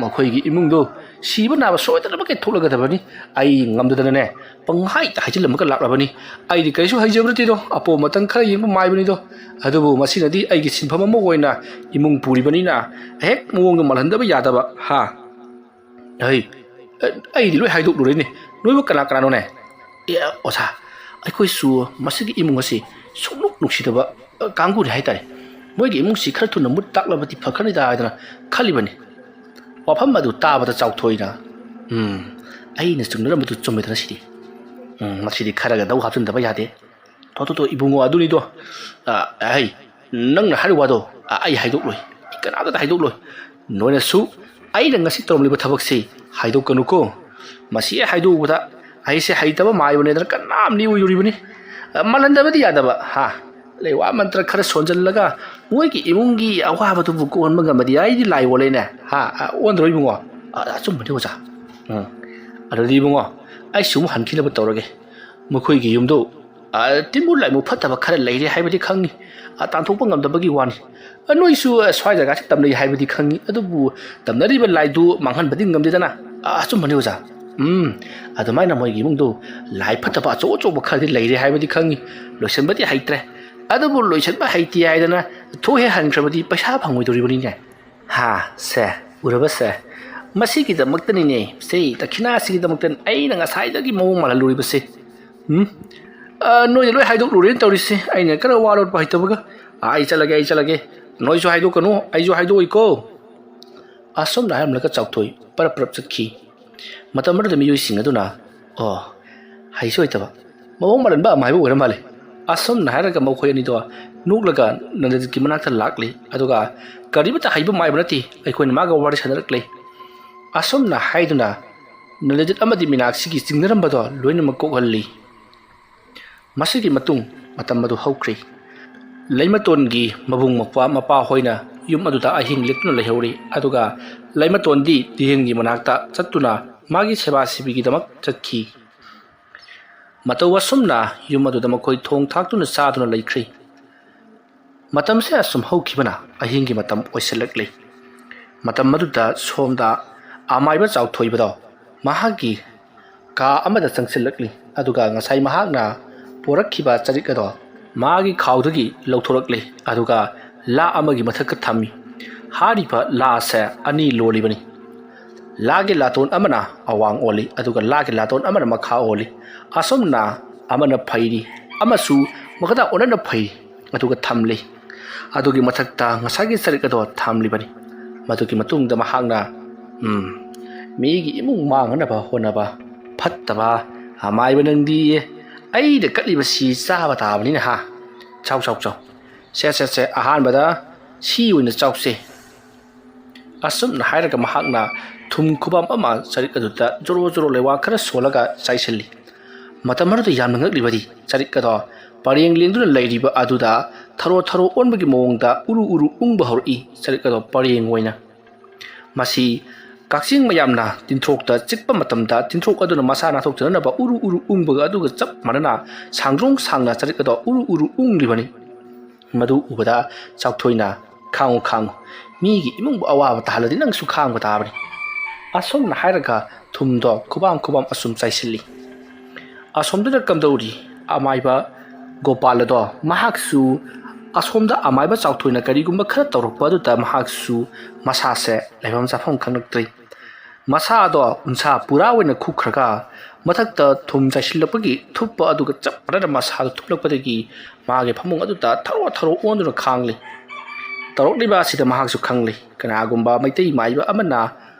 ꯃꯈꯣꯏꯒꯤ ꯏꯃꯨꯡꯗꯣ ꯁꯤꯕ ꯅꯥꯕ ꯁꯣꯏꯗꯅꯃꯛꯀꯤ ꯊꯣꯛꯂꯒꯗꯕꯅꯤ꯫ ꯑꯩ ꯉꯝꯗꯗꯅꯅꯦ, ꯄꯪꯍꯥꯏꯗ ꯍꯥꯏꯖꯤꯜꯂꯝꯃꯒ ꯂꯥꯛꯂꯕꯅꯤ꯫ ꯑꯩꯗꯤ ꯀꯔꯤꯁꯨ ꯍꯩꯖꯕ ꯅꯠꯇꯦꯗꯣ, ꯑꯄꯣꯝ ꯑꯇꯪ ꯈꯔ ꯌꯦꯡꯕ ꯃꯥꯏꯕꯅꯤꯗꯣ꯫ ꯑꯗꯨꯕꯨ ꯃꯁꯤꯅꯗꯤ ꯑꯩꯒꯤ ꯁꯤꯟꯐꯝ ꯑꯃ ꯑꯣꯏꯅ ꯏꯃꯨꯡ ꯄꯨꯔꯤꯕꯅꯤꯅ ꯍꯦꯛ ꯃꯑꯣꯡꯗ ꯃꯥꯜꯍꯟꯗꯕ ꯌꯥꯗꯕ, ꯍꯥ?" "ꯑꯩ, ꯑꯩꯗꯤ ꯂꯣꯏ ꯍꯥꯏꯗꯣꯛꯂꯨꯔꯦꯅꯦ꯫ ꯅꯣꯏꯕꯨ ꯀꯅꯥ ꯀꯅꯥꯅꯣꯅꯦ?" "ꯑꯦ, ꯑꯣꯖꯥ, ꯑꯩꯈꯣꯏꯁꯨ ꯃꯁꯤꯒꯤ ꯏꯃꯨꯡ ꯑꯁꯤ ꯁꯨꯡꯅꯨꯡ ꯅꯨꯡꯁꯤꯗꯕ, ꯑ, ꯀꯥꯡꯕꯨꯅꯤ ꯍꯥꯏꯇꯥꯔꯦ꯫ ꯃꯣꯏꯒꯤ ꯏꯃꯨꯡꯁꯤ ꯈꯔ ꯊꯨꯅ ꯃꯨꯠ ꯇꯥꯛꯂꯕꯗꯤ ꯐꯈ꯭ꯔꯅꯤꯗ ꯍꯥꯏꯗꯅ ꯈꯜꯂꯤꯕꯅꯤ꯫ ꯋꯥꯐꯝ ꯑꯗꯨ ꯇꯥꯕꯗ ꯆꯥꯎꯊꯣꯏꯅ, ꯎꯝ, ꯑꯩꯅ ꯆꯨꯝꯅꯔꯝꯕꯗꯨ ꯆꯨꯝꯃꯦꯗꯅ ꯁꯤꯗꯤ꯫ ꯎꯝ, ꯃꯁꯤꯗꯤ ꯈꯔꯒ ꯗꯧ ꯍꯥꯞꯆꯤꯟꯗꯕ ꯌꯥꯗꯦ꯫ ꯇꯣ, ꯇꯣ, ꯇꯣ, ꯏꯕꯨꯡꯉꯣ, ꯑꯗꯨꯅꯤꯗꯣ꯫ ꯑ, ꯍꯩ, ꯅꯪꯅ ꯍꯥꯏꯔꯤꯕ ꯋꯥꯗꯣ, ꯑ, ꯑꯩ ꯍꯥꯏꯗꯣꯛꯂꯣꯏ꯫ ꯑꯩ ꯀꯅꯥꯝꯇꯗ ꯍꯥꯏꯗꯣꯛꯂꯣꯏ꯫ ꯅꯣꯏꯅꯁꯨ ꯑꯩꯅ ꯉꯁꯤ ꯇꯧꯔꯝꯂꯤꯕ ꯊꯕꯛꯁꯤ ꯍꯥꯏꯗꯣꯛꯀꯅꯨꯀꯣ꯫ ꯃꯁꯤ ꯍꯦꯛ ꯍꯥꯏꯗꯣꯛꯎꯕꯗ ꯑꯩꯁꯦ ꯍꯩꯇꯕ ꯃꯥꯏꯕꯅꯦꯗꯅ ꯀꯅꯥꯝ ꯅꯦꯛꯑꯣꯏꯗꯣꯔꯤꯕꯅꯤ꯫ ꯑ, ꯃꯥꯜꯍꯟꯗꯕꯗꯤ ꯌꯥꯗꯕ, ꯍꯥ? ꯂꯩꯋꯥ ꯃꯟꯇ꯭ꯔ ꯈꯔ ꯁꯣꯟꯖꯜꯂꯒ ꯃꯣꯏꯒꯤ ꯏꯃꯨꯡꯒꯤ ꯑꯋꯥꯕꯗꯨꯕꯨ ꯀꯣꯛꯍꯟꯕ ꯉꯝꯃꯗꯤ ꯑꯩꯗꯤ ꯂꯥꯏ ꯑꯣꯜꯂꯦꯅꯦ, ꯍꯥ? ꯑ, ꯑꯣꯟꯗ꯭ꯔꯣ ꯏꯕꯨꯡꯉꯣ?" "ꯑ, ꯑꯆꯨꯝꯕꯅꯤ ꯑꯣꯖꯥ꯫ ꯎꯝ, ꯑꯗꯨꯗꯤ ꯏꯕꯨꯡꯉꯣ, ꯑꯩꯁꯨ ꯑꯃꯨꯛ ꯍꯟꯈꯤꯅꯕ ꯇꯧꯔꯒꯦ꯫ ꯃꯈꯣꯏꯒꯤ ꯌꯨꯝꯗꯨ, ꯑ, ꯇꯤꯟꯕꯨ ꯂꯥꯏꯃꯨ ꯐꯠꯇꯕ ꯈꯔ ꯂꯩꯔꯦ ꯍꯥꯏꯕꯗꯤ ꯈꯪꯉꯤ꯫ ꯑ, ꯇꯥꯟꯊꯣꯛꯄ ꯉꯝꯗꯕꯒꯤ ꯋꯥꯅꯤ꯫ ꯑ, ꯅꯣꯏꯁꯨ, ꯑ, ꯁ꯭ꯋꯥꯏ ꯖꯒꯥꯁꯤ ꯇꯝꯅꯩ ꯍꯥꯏꯕꯗꯤ ꯈꯪꯉꯤ, ꯑꯗꯨꯕꯨ ꯇꯝꯅꯔꯤꯕ ꯂꯥꯏꯗꯨ ꯃꯥꯡꯍꯟꯕꯗꯤ ꯉꯝꯗꯦꯗꯅ꯫ ꯑ, ꯑꯆꯨꯝꯕꯅꯤ ꯑꯣꯖꯥ꯫ ꯎꯝ, ꯑꯗꯨꯃꯥꯏꯅ ꯃꯣꯏꯒꯤ ꯏꯃꯨꯡꯗꯨ ꯂꯥꯏ ꯐꯠꯇꯕ ꯑꯆꯧ ꯑꯆꯧꯕ ꯈꯔꯗꯤ ꯂꯩꯔꯦ ꯍꯥꯏꯕꯗꯤ ꯈꯪꯉꯤ꯫ ꯂꯣꯏꯁꯤꯟꯕꯗꯤ ꯍꯩꯇ꯭ꯔꯦ꯫ ꯑꯗꯨꯕꯨ ꯂꯣꯏꯁꯤꯟꯕ ꯍꯩꯇꯦ ꯍꯥꯏꯗꯅ ꯊꯣꯛꯍꯦꯛ ꯍꯟꯈ꯭ꯔꯕꯗꯤ ꯄꯩꯁꯥ ꯐꯪꯉꯣꯏꯗꯣꯔꯤꯕꯅꯤꯅꯦ꯫ ꯍꯥ, ꯁꯦ, ꯎꯔꯕ ꯁꯦ? ꯃꯁꯤꯒꯤꯗꯃꯛꯇꯅꯤꯅꯦ, ꯁꯦ, ꯗꯈꯤꯅꯥꯁꯤꯒꯤꯗꯃꯛꯇ ꯑꯩꯅ ꯉꯁꯥꯏꯗꯒꯤ ꯃꯑꯣꯡ ꯃꯥꯜꯍꯜꯂꯨꯔꯤꯕꯁꯦ꯫ ꯎꯝ? ꯑ, ꯅꯣꯏꯗ ꯂꯣꯏ ꯍꯥꯏꯗꯣꯛꯂꯨꯔꯦꯅ ꯇꯧꯔꯤꯁꯦ, ꯑꯩꯅ ꯈꯔ ꯋꯥ ꯂꯣꯠꯄ ꯍꯩꯇꯕꯒ꯫ ꯑ, ꯑꯩ ꯆꯠꯂꯒꯦ, ꯑꯩ ꯆꯠꯂꯒꯦ꯫ ꯅꯣꯏꯁꯨ ꯍꯥꯏꯗꯣꯛꯀꯅꯨ, ꯑꯩꯁꯨ ꯍꯥꯏꯗꯣꯛꯑꯣꯏꯀꯣ꯫ ꯑꯁꯨꯝꯅ ꯍꯥꯏꯔꯝꯂꯒ ꯆꯥꯎꯊꯣꯏ ꯄꯔꯞ ꯄꯔꯞ ꯆꯠꯈꯤ꯫ ꯃꯇꯝ ꯑꯗꯨꯗ ꯃꯤꯑꯣꯏꯁꯤꯡ ꯑꯗꯨꯅ, "ꯑꯣ, ꯍꯩꯁꯨ ꯍꯩꯇꯕ, ꯃꯑꯣꯡ ꯃꯥꯜꯍꯟꯕ ꯑꯃ ꯍꯥꯏꯕ ꯑꯣꯏꯔ ꯃꯥꯜꯂꯦ"꯫ ꯑꯁꯨꯝꯅ ꯍꯥꯏꯔꯒ ꯃꯈꯣꯏ ꯑꯅꯤꯗꯣ ꯅꯣꯛꯂꯒ ꯅꯟꯗꯖꯤꯠꯀꯤ ꯃꯅꯥꯛꯇ ꯂꯥꯛꯂꯤ, ꯑꯗꯨꯒ "ꯀꯔꯤꯃꯇ ꯍꯩꯕ ꯃꯥꯏꯕ ꯅꯠꯇꯦ, ꯑꯩꯈꯣꯏꯅ ꯃꯥꯒ ꯋꯥꯔꯤ ꯁꯥꯟꯅꯔꯛꯂꯦ"꯫ ꯑꯁꯨꯝꯅ ꯍꯥꯏꯗꯨꯅ ꯅꯟꯗꯖꯤꯠ ꯑꯃꯗꯤ ꯃꯤꯅꯥꯛꯁꯤꯒꯤ ꯆꯤꯡꯅꯔꯝꯕꯗꯣ ꯂꯣꯏꯅꯃꯛ ꯀꯣꯛꯍꯜꯂꯤ꯫ ꯃꯁꯤꯒꯤ ꯃꯇꯨꯡ ꯃꯇꯝ ꯑꯗꯨ ꯍꯧꯈ꯭ꯔꯤ꯫ ꯂꯩꯃꯇꯣꯟꯒꯤ ꯃꯕꯨꯡ ꯃꯧꯄ꯭ꯋꯥ ꯃꯄꯥ ꯍꯣꯏꯅ ꯌꯨꯝ ꯑꯗꯨꯗ ꯑꯍꯤꯡ ꯂꯦꯛꯇꯨꯅ ꯂꯩꯍꯧꯔꯤ, ꯑꯗꯨꯒ ꯂꯩꯃꯇꯣꯟꯗꯤ ꯇꯤꯍꯦꯟꯒꯤ ꯃꯅꯥꯛꯇ ꯆꯠꯇꯨꯅ ꯃꯥꯒꯤ ꯁꯦꯕꯥ ꯁꯤꯕꯤꯒꯤꯗꯃꯛ ꯆꯠꯈꯤ꯫ ꯃꯇꯧ ꯑꯁꯨꯝꯅ ꯌꯨꯝ ꯑꯗꯨꯗ ꯃꯈꯣꯏ ꯊꯣꯡ ꯊꯥꯛꯇꯨꯅ ꯆꯥꯗꯨꯅ ꯂꯩꯈ꯭ꯔꯤ꯫ ꯃꯇꯝꯁꯦ ꯑꯁꯨꯝ ꯍꯧꯈꯤꯕꯅ ꯑꯍꯤꯡꯒꯤ ꯃꯇꯝ ꯑꯣꯏꯁꯤꯜꯂꯛꯂꯤ꯫ ꯃꯇꯝ ꯑꯗꯨꯗ ꯁꯣꯝꯗ ꯑꯃꯥꯏꯕ ꯆꯥꯎꯊꯣꯏꯕꯗꯣ ꯃꯍꯥꯛꯀꯤ ꯀꯥ ꯑꯃꯗ ꯆꯪꯁꯤꯜꯂꯛꯂꯤ, ꯑꯗꯨꯒ ꯉꯁꯥꯏ ꯃꯍꯥꯛꯅ ꯄꯣꯔꯛꯈꯤꯕ ꯆꯔꯤꯛ ꯑꯗꯣ ꯃꯥꯒꯤ ꯈꯥꯎꯗꯒꯤ ꯂꯧꯊꯣꯔꯛꯂꯤ, ꯑꯗꯨꯒ ꯂꯥ ꯑꯃꯒꯤ ꯃꯊꯛꯇ ꯊꯝꯃꯤ꯫ ꯍꯥꯏꯔꯤꯕ ꯂꯥꯁꯦ ꯑꯅꯤ ꯂꯣꯜꯂꯤꯕꯅꯤ꯫ ꯂꯥꯒꯤ ꯂꯥꯇꯣꯟ ꯑꯃꯅ ꯑꯋꯥꯡ ꯑꯣꯜꯂꯤ, ꯑꯗꯨꯒ ꯂꯥꯒꯤ ꯂꯥꯇꯣꯟ ꯑꯃꯅ ꯃꯈꯥ ꯑꯣꯜꯂꯤ꯫ ꯑꯁꯨꯝꯅ ꯑꯃꯅ ꯐꯩꯔꯤ, ꯑꯃꯁꯨ ꯃꯈꯥꯗ ꯑꯣꯟꯅꯅ ꯐꯩꯔꯤ, ꯑꯗꯨꯒ ꯊꯝꯂꯤ꯫ ꯑꯗꯨꯒꯤ ꯃꯊꯛꯇ ꯉꯁꯥꯏꯒꯤ ꯆꯔꯤꯛ ꯑꯗꯣ ꯊꯝꯂꯤꯕꯅꯤ꯫ ꯃꯗꯨꯒꯤ ꯃꯇꯨꯡꯗ ꯃꯍꯥꯛꯅ, "ꯎꯝ, ꯃꯤꯒꯤ ꯏꯃꯨꯡ ꯃꯥꯡꯅꯅꯕ ꯍꯣꯠꯅꯕ ꯐꯠꯇꯕ ꯑꯃꯥꯏꯕ ꯅꯪꯗꯤ꯫ ꯑꯩꯅ ꯀꯠꯂꯤꯕꯁꯤ ꯆꯥꯕ ꯇꯥꯕꯅꯤꯅ ꯍꯥ꯫ ꯆꯥꯎ, ꯆꯥꯎ, ꯆꯥꯎ꯫ ꯁꯦ, ꯁꯦ, ꯁꯦ, ꯑꯍꯥꯟꯕꯗ ꯁꯤ ꯑꯣꯏꯅ ꯆꯥꯎꯁꯦ"꯫ ꯑꯁꯨꯝꯅ ꯍꯥꯏꯔꯒ ꯃꯍꯥꯛꯅ ꯊꯨꯝ ꯈꯨꯕꯝ ꯑꯃ ꯆꯔꯤꯛ ꯑꯗꯨꯗ ꯖꯣꯔꯣ ꯖꯣꯔꯣ ꯂꯩꯋꯥ ꯈꯔ ꯁꯣꯜꯂꯒ ꯆꯥꯏꯁꯤꯜꯂꯤ꯫ ꯃꯇꯝ ꯑꯗꯨꯗ ꯌꯥꯝꯅ ꯉꯛꯂꯤꯕꯗꯤ ꯆꯔꯤꯛ ꯑꯗꯣ ꯄꯔꯦꯡ ꯂꯦꯡꯗꯨꯅ ꯂꯩꯔꯤꯕ ꯑꯗꯨꯗ ꯊꯔꯣ ꯊꯔꯣ ꯑꯣꯟꯕꯒꯤ ꯃꯑꯣꯡꯗ ꯎꯔꯨ ꯎꯔꯨ ꯎꯪꯕ ꯍꯧꯔꯛꯏ꯫ ꯆꯔꯤꯛ ꯑꯗꯣ ꯄꯔꯦꯡ ꯑꯣꯏꯅ꯫ ꯃꯁꯤ ꯀꯛꯆꯤꯡ ꯃꯌꯥꯝꯅ ꯇꯤꯟꯊ꯭ꯔꯣꯛꯇ ꯆꯤꯛꯄ ꯃꯇꯝꯗ ꯇꯤꯟꯊ꯭ꯔꯣꯛ ꯑꯗꯨꯅ ꯃꯁꯥ ꯅꯥꯟꯊꯣꯛꯆꯅꯅꯕ ꯎꯔꯨ ꯎꯔꯨ ꯎꯪꯕꯒ ꯑꯗꯨꯒ ꯆꯞ ꯃꯥꯟꯅꯅ ꯁꯥꯡꯗ꯭ꯔꯣꯡ ꯁꯥꯡꯅ ꯆꯔꯤꯛ ꯑꯗꯣ ꯎꯔꯨ ꯎꯔꯨ ꯎꯪꯂꯤꯕꯅꯤ꯫ ꯃꯗꯨ ꯎꯕꯗ ꯆꯥꯎꯊꯣꯏꯅ, "ꯈꯥꯡꯉꯨ, ꯈꯥꯡꯉꯨ, ꯃꯤꯒꯤ ꯏꯃꯨꯡꯕꯨ ꯑꯋꯥꯕ ꯇꯥꯍꯜꯂꯗꯤ ꯅꯪꯁꯨ ꯈꯥꯡꯕ ꯇꯥꯕꯅꯤ"꯫ ꯑꯁꯨꯝꯅ ꯍꯥꯏꯔꯒ ꯊꯨꯝꯗꯣ ꯈꯨꯕꯥꯝ ꯈꯨꯕꯥꯝ ꯑꯁꯨꯝ ꯆꯥꯏꯁꯤꯜꯂꯤ꯫ ꯑꯁꯣꯝꯗꯅ ꯀꯝꯗꯧꯔꯤ? ꯑꯃꯥꯏꯕ ꯒꯣꯄꯥꯜ ꯑꯗꯣ ꯃꯍꯥꯛꯁꯨ ꯑꯁꯣꯝꯗ ꯑꯃꯥꯏꯕ ꯆꯥꯎꯊꯣꯏꯅ ꯀꯔꯤꯒꯨꯝꯕ ꯈꯔ ꯇꯧꯔꯛꯄ ꯑꯗꯨꯗ ꯃꯍꯥꯛꯁꯨ ꯃꯁꯥꯁꯦ ꯂꯩꯐꯝ ꯆꯥꯐꯝ ꯈꯪꯂꯛꯇ꯭ꯔꯦ꯫ ꯃꯁꯥꯗꯣ ꯎꯟꯁꯥ ꯄꯨꯔꯥ ꯑꯣꯏꯅ ꯈꯨꯛꯈ꯭ꯔꯒ ꯃꯊꯛꯇ ꯊꯨꯝ ꯆꯥꯏꯁꯤꯜꯂꯛꯄꯒꯤ ꯊꯨꯞꯄ ꯑꯗꯨꯒ ꯆꯞ ꯃꯥꯟꯅꯅ ꯃꯁꯥꯗꯣ ꯊꯨꯞꯂꯛꯄꯗꯒꯤ ꯃꯥꯒꯤ ꯐꯃꯨꯡ ꯑꯗꯨꯗ ꯊꯔꯣ ꯊꯔꯣ ꯑꯣꯟꯗꯨꯅ ꯈꯥꯡꯂꯤ꯫ ꯇꯧꯔꯛꯂꯤꯕ ꯑꯁꯤꯗ ꯃꯍꯥꯛꯁꯨ ꯈꯪꯂꯤ, ꯀꯅꯥꯒꯨꯝꯕ ꯃꯩꯇꯩ ꯃꯥꯏꯕ ꯑꯃꯅ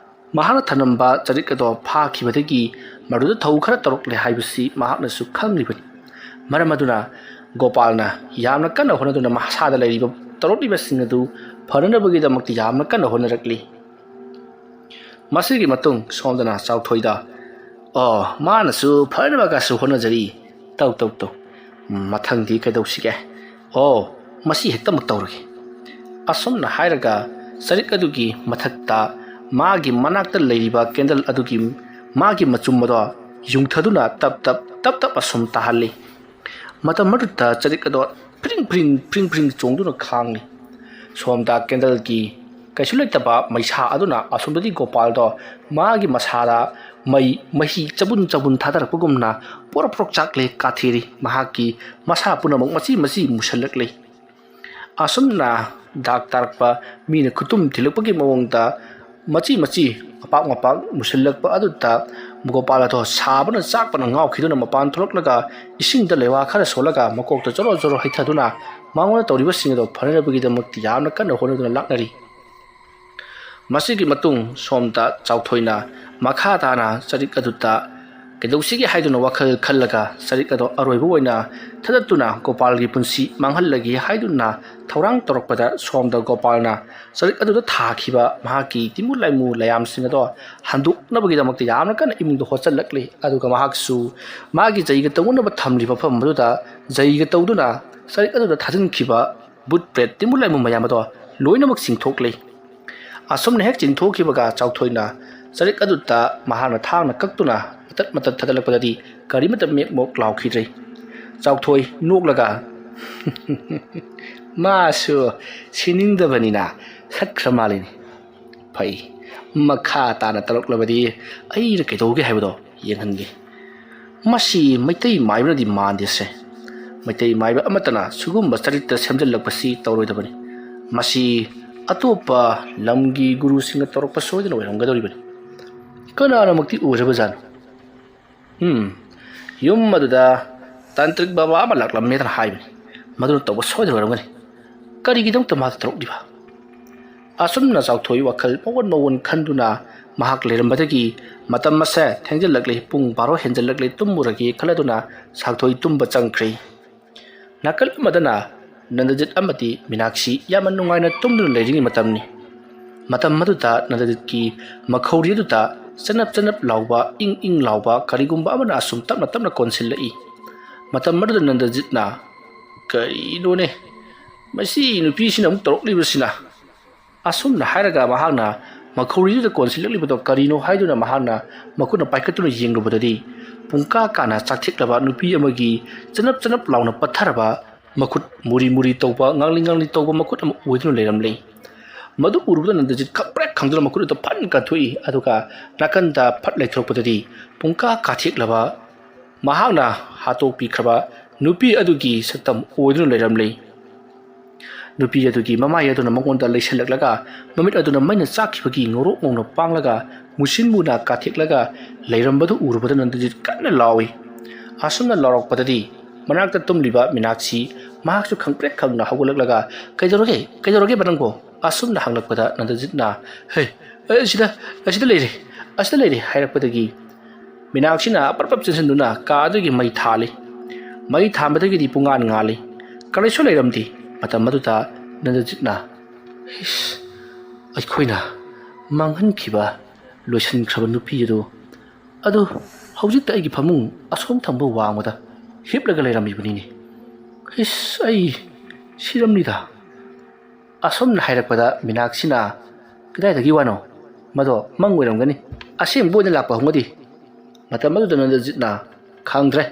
ꯃꯍꯥꯛꯅ ꯊꯅꯝꯕ ꯆꯔꯤꯛ ꯑꯗꯣ ꯐꯥꯈꯤꯕꯗꯒꯤ ꯃꯗꯨꯗ ꯊꯧ ꯈꯔ ꯇꯧꯔꯛꯂꯦ ꯍꯥꯏꯕꯁꯤ ꯃꯍꯥꯛꯅꯁꯨ ꯈꯪꯂꯤꯕꯅꯤ꯫ ꯃꯔꯝ ꯑꯗꯨꯅ ꯒꯣꯄꯥꯜꯅ ꯌꯥꯝꯅ ꯀꯟꯅ ꯍꯣꯠꯅꯗꯨꯅ ꯃꯁꯥꯗ ꯂꯩꯔꯤꯕ ꯇꯧꯔꯛꯂꯤꯕꯁꯤꯡ ꯑꯗꯨ ꯐꯅꯅꯕꯒꯤꯗꯃꯛꯇ ꯌꯥꯝꯅ ꯀꯟꯅ ꯍꯣꯠꯅꯔꯛꯂꯤ꯫ ꯃꯁꯤꯒꯤ ꯃꯇꯨꯡ ꯁꯣꯝꯗꯅ ꯆꯥꯎꯊꯣꯏꯗ, "ꯑꯣ, ꯃꯥꯅꯁꯨ ꯐꯅꯕꯒꯁꯨ ꯍꯣꯠꯅꯖꯔꯤ꯫ ꯇꯧ, ꯇꯧ, ꯇꯧ꯫ ꯃꯊꯪꯗꯤ ꯀꯩꯗꯧꯁꯤꯒꯦ? ꯑꯣ, ꯃꯁꯤ ꯍꯦꯛꯇꯃꯛ ꯇꯧꯔꯒꯦ"꯫ ꯑꯁꯨꯝꯅ ꯍꯥꯏꯔꯒ ꯆꯔꯤꯛ ꯑꯗꯨꯒꯤ ꯃꯊꯛꯇ ꯃꯥꯒꯤ ꯃꯅꯥꯛꯇ ꯂꯩꯔꯤꯕ ꯀꯦꯟꯗꯜ ꯑꯗꯨꯒꯤ ꯃꯥꯒꯤ ꯃꯆꯨꯝ ꯑꯗꯣ ꯌꯨꯡꯊꯗꯨꯅ ꯇꯞ ꯇꯞ, ꯇꯞ ꯇꯞ ꯑꯁꯨꯝ ꯇꯥꯍꯜꯂꯤ꯫ ꯃꯇꯝ ꯑꯗꯨꯗ ꯆꯔꯤꯛ ꯑꯗꯣ ꯐ꯭ꯔꯤꯡ ꯐ꯭ꯔꯤꯡ, ꯐ꯭ꯔꯤꯡ ꯐ꯭ꯔꯤꯡ ꯆꯣꯡꯗꯨꯅ ꯈꯥꯡꯂꯤ꯫ ꯁꯣꯝꯗ ꯀꯦꯟꯗꯜꯒꯤ ꯀꯩꯁꯨ ꯂꯩꯇꯕ ꯃꯩꯁꯥ ꯑꯗꯨꯅ ꯑꯁꯣꯝꯗꯗꯤ ꯒꯣꯄꯥꯜꯗꯣ ꯃꯥꯒꯤ ꯃꯁꯥꯗ ꯃꯩ, ꯃꯍꯤ ꯆꯕꯨꯟ ꯆꯕꯨꯟ ꯊꯥꯗꯔꯛꯄꯒꯨꯝꯅ ꯄꯣꯔꯣꯛ ꯄꯣꯔꯣꯛ ꯆꯥꯛꯂꯦ ꯀꯥꯊꯦꯔꯤ꯫ ꯃꯍꯥꯛꯀꯤ ꯃꯁꯥ ꯄꯨꯝꯅꯃꯛ ꯃꯆꯤ ꯃꯆꯤ ꯃꯨꯁꯜꯂꯛꯂꯤ꯫ ꯑꯁꯨꯝꯅ ꯗꯥꯛ ꯇꯥꯔꯛꯄ ꯃꯤꯅ ꯈꯨꯇꯨꯝ ꯊꯤꯜꯂꯛꯄꯒꯤ ꯃꯑꯣꯡꯗ ꯃꯆꯤ ꯃꯆꯤ, ꯃꯄꯥꯛ ꯃꯄꯥꯛ ꯃꯨꯁꯤꯜꯂꯛꯄ ꯑꯗꯨꯗ ꯒꯣꯄꯥꯜ ꯑꯗꯣ ꯁꯥꯕꯅ ꯆꯥꯛꯄꯅ ꯉꯥꯎꯈꯤꯗꯨꯅ ꯃꯄꯥꯟ ꯊꯣꯛꯂꯛꯂꯒ ꯏꯁꯤꯡꯗ ꯂꯩꯋꯥ ꯈꯔ ꯁꯣꯜꯂꯒ ꯃꯀꯣꯛꯇ ꯖꯣꯔꯣ ꯖꯣꯔꯣ ꯍꯩꯊꯗꯨꯅ ꯃꯉꯣꯟꯗ ꯇꯧꯔꯤꯕꯁꯤꯡ ꯑꯗꯣ ꯐꯅꯅꯕꯒꯤꯗꯃꯛꯇ ꯌꯥꯝꯅ ꯀꯟꯅ ꯍꯣꯠꯅꯗꯨꯅ ꯂꯥꯛꯅꯔꯤ꯫ ꯃꯁꯤꯒꯤ ꯃꯇꯨꯡ ꯁꯣꯝꯗ ꯆꯥꯎꯊꯣꯏꯅ ꯃꯈꯥ ꯇꯥꯅ ꯆꯔꯤꯛ ꯑꯗꯨꯗ ꯀꯩꯗꯧꯁꯤꯒꯦ ꯍꯥꯏꯗꯨꯅ ꯋꯥꯈꯜ ꯈꯜꯂꯒ ꯆꯔꯤꯛ ꯑꯗꯣ ꯑꯔꯣꯏꯕ ꯑꯣꯏꯅ ꯊꯥꯗꯠꯇꯨꯅ ꯒꯣꯄꯥꯜꯒꯤ ꯄꯨꯟꯁꯤ ꯃꯥꯡꯍꯜꯂꯒꯦ ꯍꯥꯏꯗꯨꯅ ꯊꯧꯔꯥꯡ ꯇꯧꯔꯛꯄꯗ ꯁꯣꯝꯗ ꯒꯣꯄꯥꯜꯅ ꯆꯔꯤꯛ ꯑꯗꯨꯗ ꯊꯥꯈꯤꯕ ꯃꯍꯥꯛꯀꯤ ꯇꯤꯃꯨ ꯂꯥꯏꯃꯨ ꯂꯌꯥꯝꯁꯤꯡ ꯑꯗꯣ ꯍꯟꯗꯣꯛꯅꯕꯒꯤꯗꯃꯛꯇ ꯌꯥꯝꯅ ꯀꯟꯅ ꯏꯃꯨꯡꯗ ꯍꯣꯠꯆꯜꯂꯛꯂꯤ꯫ ꯑꯗꯨꯒ ꯃꯍꯥꯛꯁꯨ ꯃꯥꯒꯤ ꯖꯩꯒ ꯇꯧꯅꯕ ꯊꯝꯂꯤꯕ ꯃꯐꯝ ꯑꯗꯨꯗ ꯖꯩꯒ ꯇꯧꯗꯨꯅ ꯆꯔꯤꯛ ꯑꯗꯨꯗ ꯊꯥꯖꯤꯟꯈꯤꯕ ꯚꯨꯠ ꯄ꯭ꯔꯦꯠ ꯇꯤꯃꯨ ꯂꯥꯏꯃꯨ ꯃꯌꯥꯝ ꯑꯗꯣ ꯂꯣꯏꯅꯃꯛ ꯆꯤꯡꯊꯣꯛꯂꯤ꯫ ꯑꯁꯨꯝꯅ ꯍꯦꯛ ꯆꯤꯡꯊꯣꯛꯈꯤꯕꯒ ꯆꯥꯎꯊꯣꯏꯅ ꯆꯔꯤꯛ ꯑꯗꯨꯗ ꯃꯍꯥꯛꯅ ꯊꯥꯡꯅ ꯀꯛꯇꯨꯅ ꯃꯇꯠ ꯃꯇꯠ ꯊꯥꯗꯠꯂꯛꯄꯗꯗꯤ ꯀꯔꯤꯃꯠꯇ ꯃꯦꯛ ꯃꯣꯛ ꯂꯥꯎꯈꯤꯗ꯭ꯔꯦ꯫ ꯆꯥꯎꯊꯣꯏ ꯅꯣꯛꯂꯒ, "ꯃꯥꯁꯨ ꯁꯤꯅꯤꯡꯗꯕꯅꯤꯅ ꯁꯠꯈ꯭ꯔ ꯃꯥꯜꯂꯤꯅꯤ꯫ ꯐꯩ, ꯃꯈꯥ ꯇꯥꯅ ꯇꯧꯔꯛꯂꯕꯗꯤ ꯑꯩꯅ ꯀꯩꯗꯧꯒꯦ ꯍꯥꯏꯕꯗꯣ ꯌꯦꯡꯍꯟꯒꯦ꯫ ꯃꯁꯤ ꯃꯩꯇꯩ ꯃꯥꯏꯕꯅꯗꯤ ꯃꯥꯟꯗꯦꯁꯦ꯫ ꯃꯩꯇꯩ ꯃꯥꯏꯕ ꯑꯃꯠꯇꯅ ꯁꯤꯒꯨꯝꯕ ꯆꯔꯤꯇ꯭ꯔ ꯁꯦꯝꯖꯤꯜꯂꯛꯄꯁꯤ ꯇꯧꯔꯣꯏꯗꯕꯅꯤ꯫ ꯃꯁꯤ ꯑꯇꯣꯞꯄ ꯂꯝꯒꯤ ꯒꯨꯔꯨꯁꯤꯡꯅ ꯇꯧꯔꯛꯄ ꯁꯣꯏꯗꯅ ꯑꯣꯏꯔꯝꯒꯗꯧꯔꯤꯕꯅꯤ꯫ ꯀꯅꯥꯅꯃꯛꯇꯤ ꯎꯔꯕꯖꯥꯠꯅꯣ? ꯎꯝ, ꯌꯨꯝ ꯑꯗꯨꯗ ꯇꯥꯟꯇ꯭ꯔꯤꯛ ꯕꯕꯥ ꯑꯃ ꯂꯥꯛꯂꯝꯃꯦꯗꯅ ꯍꯥꯏꯕꯅꯤ꯫ ꯃꯗꯨꯅ ꯇꯧꯕ ꯁꯣꯏꯗꯅ ꯑꯣꯏꯔꯝꯒꯅꯤ꯫ ꯀꯔꯤꯒꯤꯗꯃꯛꯇ ꯃꯥ ꯇꯧꯔꯛꯂꯤꯕ? ꯑꯁꯨꯝꯅ ꯆꯥꯎꯊꯣꯏ ꯋꯥꯈꯜ ꯃꯑꯣꯟ ꯃꯑꯣꯟ ꯈꯟꯗꯨꯅ ꯃꯍꯥꯛ ꯂꯩꯔꯝꯕꯗꯒꯤ ꯃꯇꯝ ꯑꯁꯦ ꯊꯦꯡꯖꯤꯜꯂꯛꯂꯦ, ꯄꯨꯡ ꯕꯥꯔꯣ ꯍꯦꯟꯖꯜꯂꯛꯂꯦ, ꯇꯨꯝꯃꯨꯔꯒꯦ ꯈꯜꯂꯗꯨꯅ ꯆꯥꯎꯊꯣꯏ ꯇꯨꯝꯕ ꯆꯪꯈ꯭ꯔꯦ꯫ ꯅꯥꯀꯜ ꯑꯃꯗꯅ ꯅꯟꯗꯖꯤꯠ ꯑꯃꯗꯤ ꯃꯤꯅꯥꯛꯁꯤ ꯌꯥꯝꯅ ꯅꯨꯡꯉꯥꯏꯅ ꯇꯨꯝꯗꯨꯅ ꯂꯩꯔꯤꯉꯩ ꯃꯇꯝꯅꯤ꯫ ꯃꯇꯝ ꯑꯗꯨꯗ ꯅꯟꯗꯖꯤꯠꯀꯤ ꯃꯈꯧꯔꯤ ꯑꯗꯨꯗ ꯆꯅꯞ ꯆꯅꯞ ꯂꯥꯎꯕ, ꯏꯪ ꯏꯪ ꯂꯥꯎꯕ ꯀꯔꯤꯒꯨꯝꯕ ꯑꯃꯅ ꯑꯁꯨꯝ ꯇꯞꯅ ꯇꯞꯅ ꯀꯣꯟꯁꯤꯜꯂꯛꯏ꯫ ꯃꯇꯝ ꯑꯗꯨꯗ ꯅꯟꯗꯖꯤꯠꯅ, "ꯀꯔꯤꯅꯣꯅꯦ, ꯃꯁꯤ ꯅꯨꯄꯤꯁꯤꯅ ꯑꯃꯨꯛ ꯇꯧꯔꯛꯂꯤꯕꯁꯤꯅ?" ꯑꯁꯨꯝꯅ ꯍꯥꯏꯔꯒ ꯃꯍꯥꯛꯅ ꯃꯈꯧꯔꯤꯗꯨꯗ ꯀꯣꯟꯁꯤꯜꯂꯛꯂꯤꯕꯗꯣ ꯀꯔꯤꯅꯣ ꯍꯥꯏꯗꯨꯅ ꯃꯍꯥꯛꯅ ꯃꯈꯨꯠꯅ ꯄꯥꯏꯈꯠꯇꯨꯅ ꯌꯦꯡꯂꯨꯕꯗꯗꯤ, ꯄꯨꯡꯀꯥ ꯀꯥꯅ ꯆꯥꯛꯊꯦꯛꯂꯕ ꯅꯨꯄꯤ ꯑꯃꯒꯤ ꯆꯅꯞ ꯆꯅꯞ ꯂꯥꯎꯅ ꯄꯠꯊꯔꯕ ꯃꯈꯨꯠ, ꯃꯨꯔꯤ ꯃꯨꯔꯤ ꯇꯧꯕ, ꯉꯥꯡꯂꯤ ꯉꯥꯡꯂꯤ ꯇꯧꯕ ꯃꯈꯨꯠ ꯑꯃ ꯑꯣꯏꯗꯨꯅ ꯂꯩꯔꯝꯂꯦ꯫ ꯃꯗꯨ ꯎꯔꯨꯕꯗ ꯅꯟꯗꯖꯤꯠ ꯈꯪꯄ꯭ꯔꯦꯛ ꯈꯪꯗꯨꯅ ꯃꯈꯨꯠ ꯑꯗꯨ ꯐꯟ ꯀꯟꯊꯣꯛꯏ꯫ ꯑꯗꯨꯒ ꯅꯥꯀꯟꯗ ꯐꯠ ꯂꯩꯊꯣꯔꯛꯄꯗꯗꯤ ꯄꯨꯡꯀꯥ ꯀꯥꯊꯦꯛꯂꯕ ꯃꯍꯥꯛꯅ ꯍꯥꯠꯇꯣꯛꯄꯤꯈ꯭ꯔꯕ ꯅꯨꯄꯤ ꯑꯗꯨꯒꯤ ꯁꯛꯇꯝ ꯑꯣꯏꯗꯨꯅ ꯂꯩꯔꯝꯂꯦ꯫ ꯅꯨꯄꯤ ꯑꯗꯨꯒꯤ ꯃꯃꯥꯏ ꯑꯗꯨꯅ ꯃꯉꯣꯟꯗ ꯂꯩꯁꯜꯂꯛꯂꯒ, ꯃꯃꯤꯠ ꯑꯗꯨꯅ ꯃꯩꯅ ꯆꯥꯛꯈꯤꯕꯒꯤ ꯉꯧꯔꯣꯛ ꯉꯧꯅ ꯄꯥꯡꯂꯒ, ꯃꯨꯁꯤꯟ ꯃꯨꯅ ꯀꯥꯊꯦꯛꯂꯒ ꯂꯩꯔꯝꯕꯗꯨ ꯎꯔꯨꯕꯗ ꯅꯟꯗꯖꯤꯠ ꯀꯟꯅ ꯂꯥꯎꯏ꯫ ꯑꯁꯨꯝꯅ ꯂꯥꯎꯔꯛꯄꯗꯗꯤ ꯃꯅꯥꯛꯇ ꯇꯨꯝꯂꯤꯕ ꯃꯤꯅꯥꯛꯁꯤ ꯃꯍꯥꯛꯁꯨ ꯈꯪꯄ꯭ꯔꯦꯛ ꯈꯪꯅ ꯍꯧꯒꯠꯂꯛꯂꯒ, "ꯀꯩꯗꯧꯔꯒꯦ? ꯀꯩꯗꯧꯔꯒꯦꯕ ꯅꯪꯕꯣ?" ꯑꯁꯨꯝꯅ ꯍꯪꯂꯛꯄꯗ ꯅꯟꯗꯖꯤꯠꯅ, "ꯍꯦ, ꯑꯦ, ꯑꯁꯤꯗ, ꯑꯁꯤꯗ ꯂꯩꯔꯦ, ꯑꯁꯤꯗ ꯂꯩꯔꯦ" ꯍꯥꯏꯔꯛꯄꯗꯒꯤ ꯃꯤꯅꯥꯛꯁꯤꯅ ꯄꯔꯞ ꯄꯔꯞ ꯆꯦꯟꯁꯤꯟꯗꯨꯅ ꯀꯥ ꯑꯗꯨꯒꯤ ꯃꯩ ꯊꯥꯜꯂꯤ꯫ ꯃꯩ ꯊꯥꯟꯕꯗꯒꯤꯗꯤ ꯄꯨꯡꯉꯥꯟ ꯉꯥꯜꯂꯤ꯫ ꯀꯔꯤꯁꯨ ꯂꯩꯔꯝꯗꯦ꯫ ꯃꯇꯝ ꯑꯗꯨꯗ ꯅꯟꯗꯖꯤꯠꯅ, "ꯏꯁ, ꯑꯩꯈꯣꯏꯅ ꯃꯥꯡꯍꯟꯈꯤꯕ ꯂꯣꯏꯁꯤꯟꯈ꯭ꯔꯕ ꯅꯨꯄꯤ ꯑꯗꯨ, ꯑꯗꯨ ꯍꯧꯖꯤꯛꯇ ꯑꯩꯒꯤ ꯐꯃꯨꯡ ꯑꯁꯣꯝ ꯊꯪꯕ ꯋꯥꯡꯃꯗ ꯍꯤꯞꯂꯒ ꯂꯩꯔꯝꯃꯤꯕꯅꯤꯅꯦ꯫ ꯏꯁ, ꯑꯩ ꯁꯤꯔꯝꯅꯤꯗ"꯫ ꯑꯁꯨꯝꯅ ꯍꯥꯏꯔꯛꯄꯗ ꯃꯤꯅꯥꯛꯁꯤꯅ, "ꯀꯗꯥꯏꯗꯒꯤ ꯋꯥꯅꯣ? ꯃꯗꯣ ꯃꯪ ꯑꯣꯏꯔꯝꯒꯅꯤ꯫ ꯑꯁꯦꯡꯕ ꯑꯣꯏꯅ ꯂꯥꯛꯄ ꯍꯧꯅꯗꯦ"꯫ ꯃꯇꯝ ꯑꯗꯨꯗ ꯅꯟꯗꯖꯤꯠꯅ, "ꯈꯪꯗ꯭ꯔꯦ,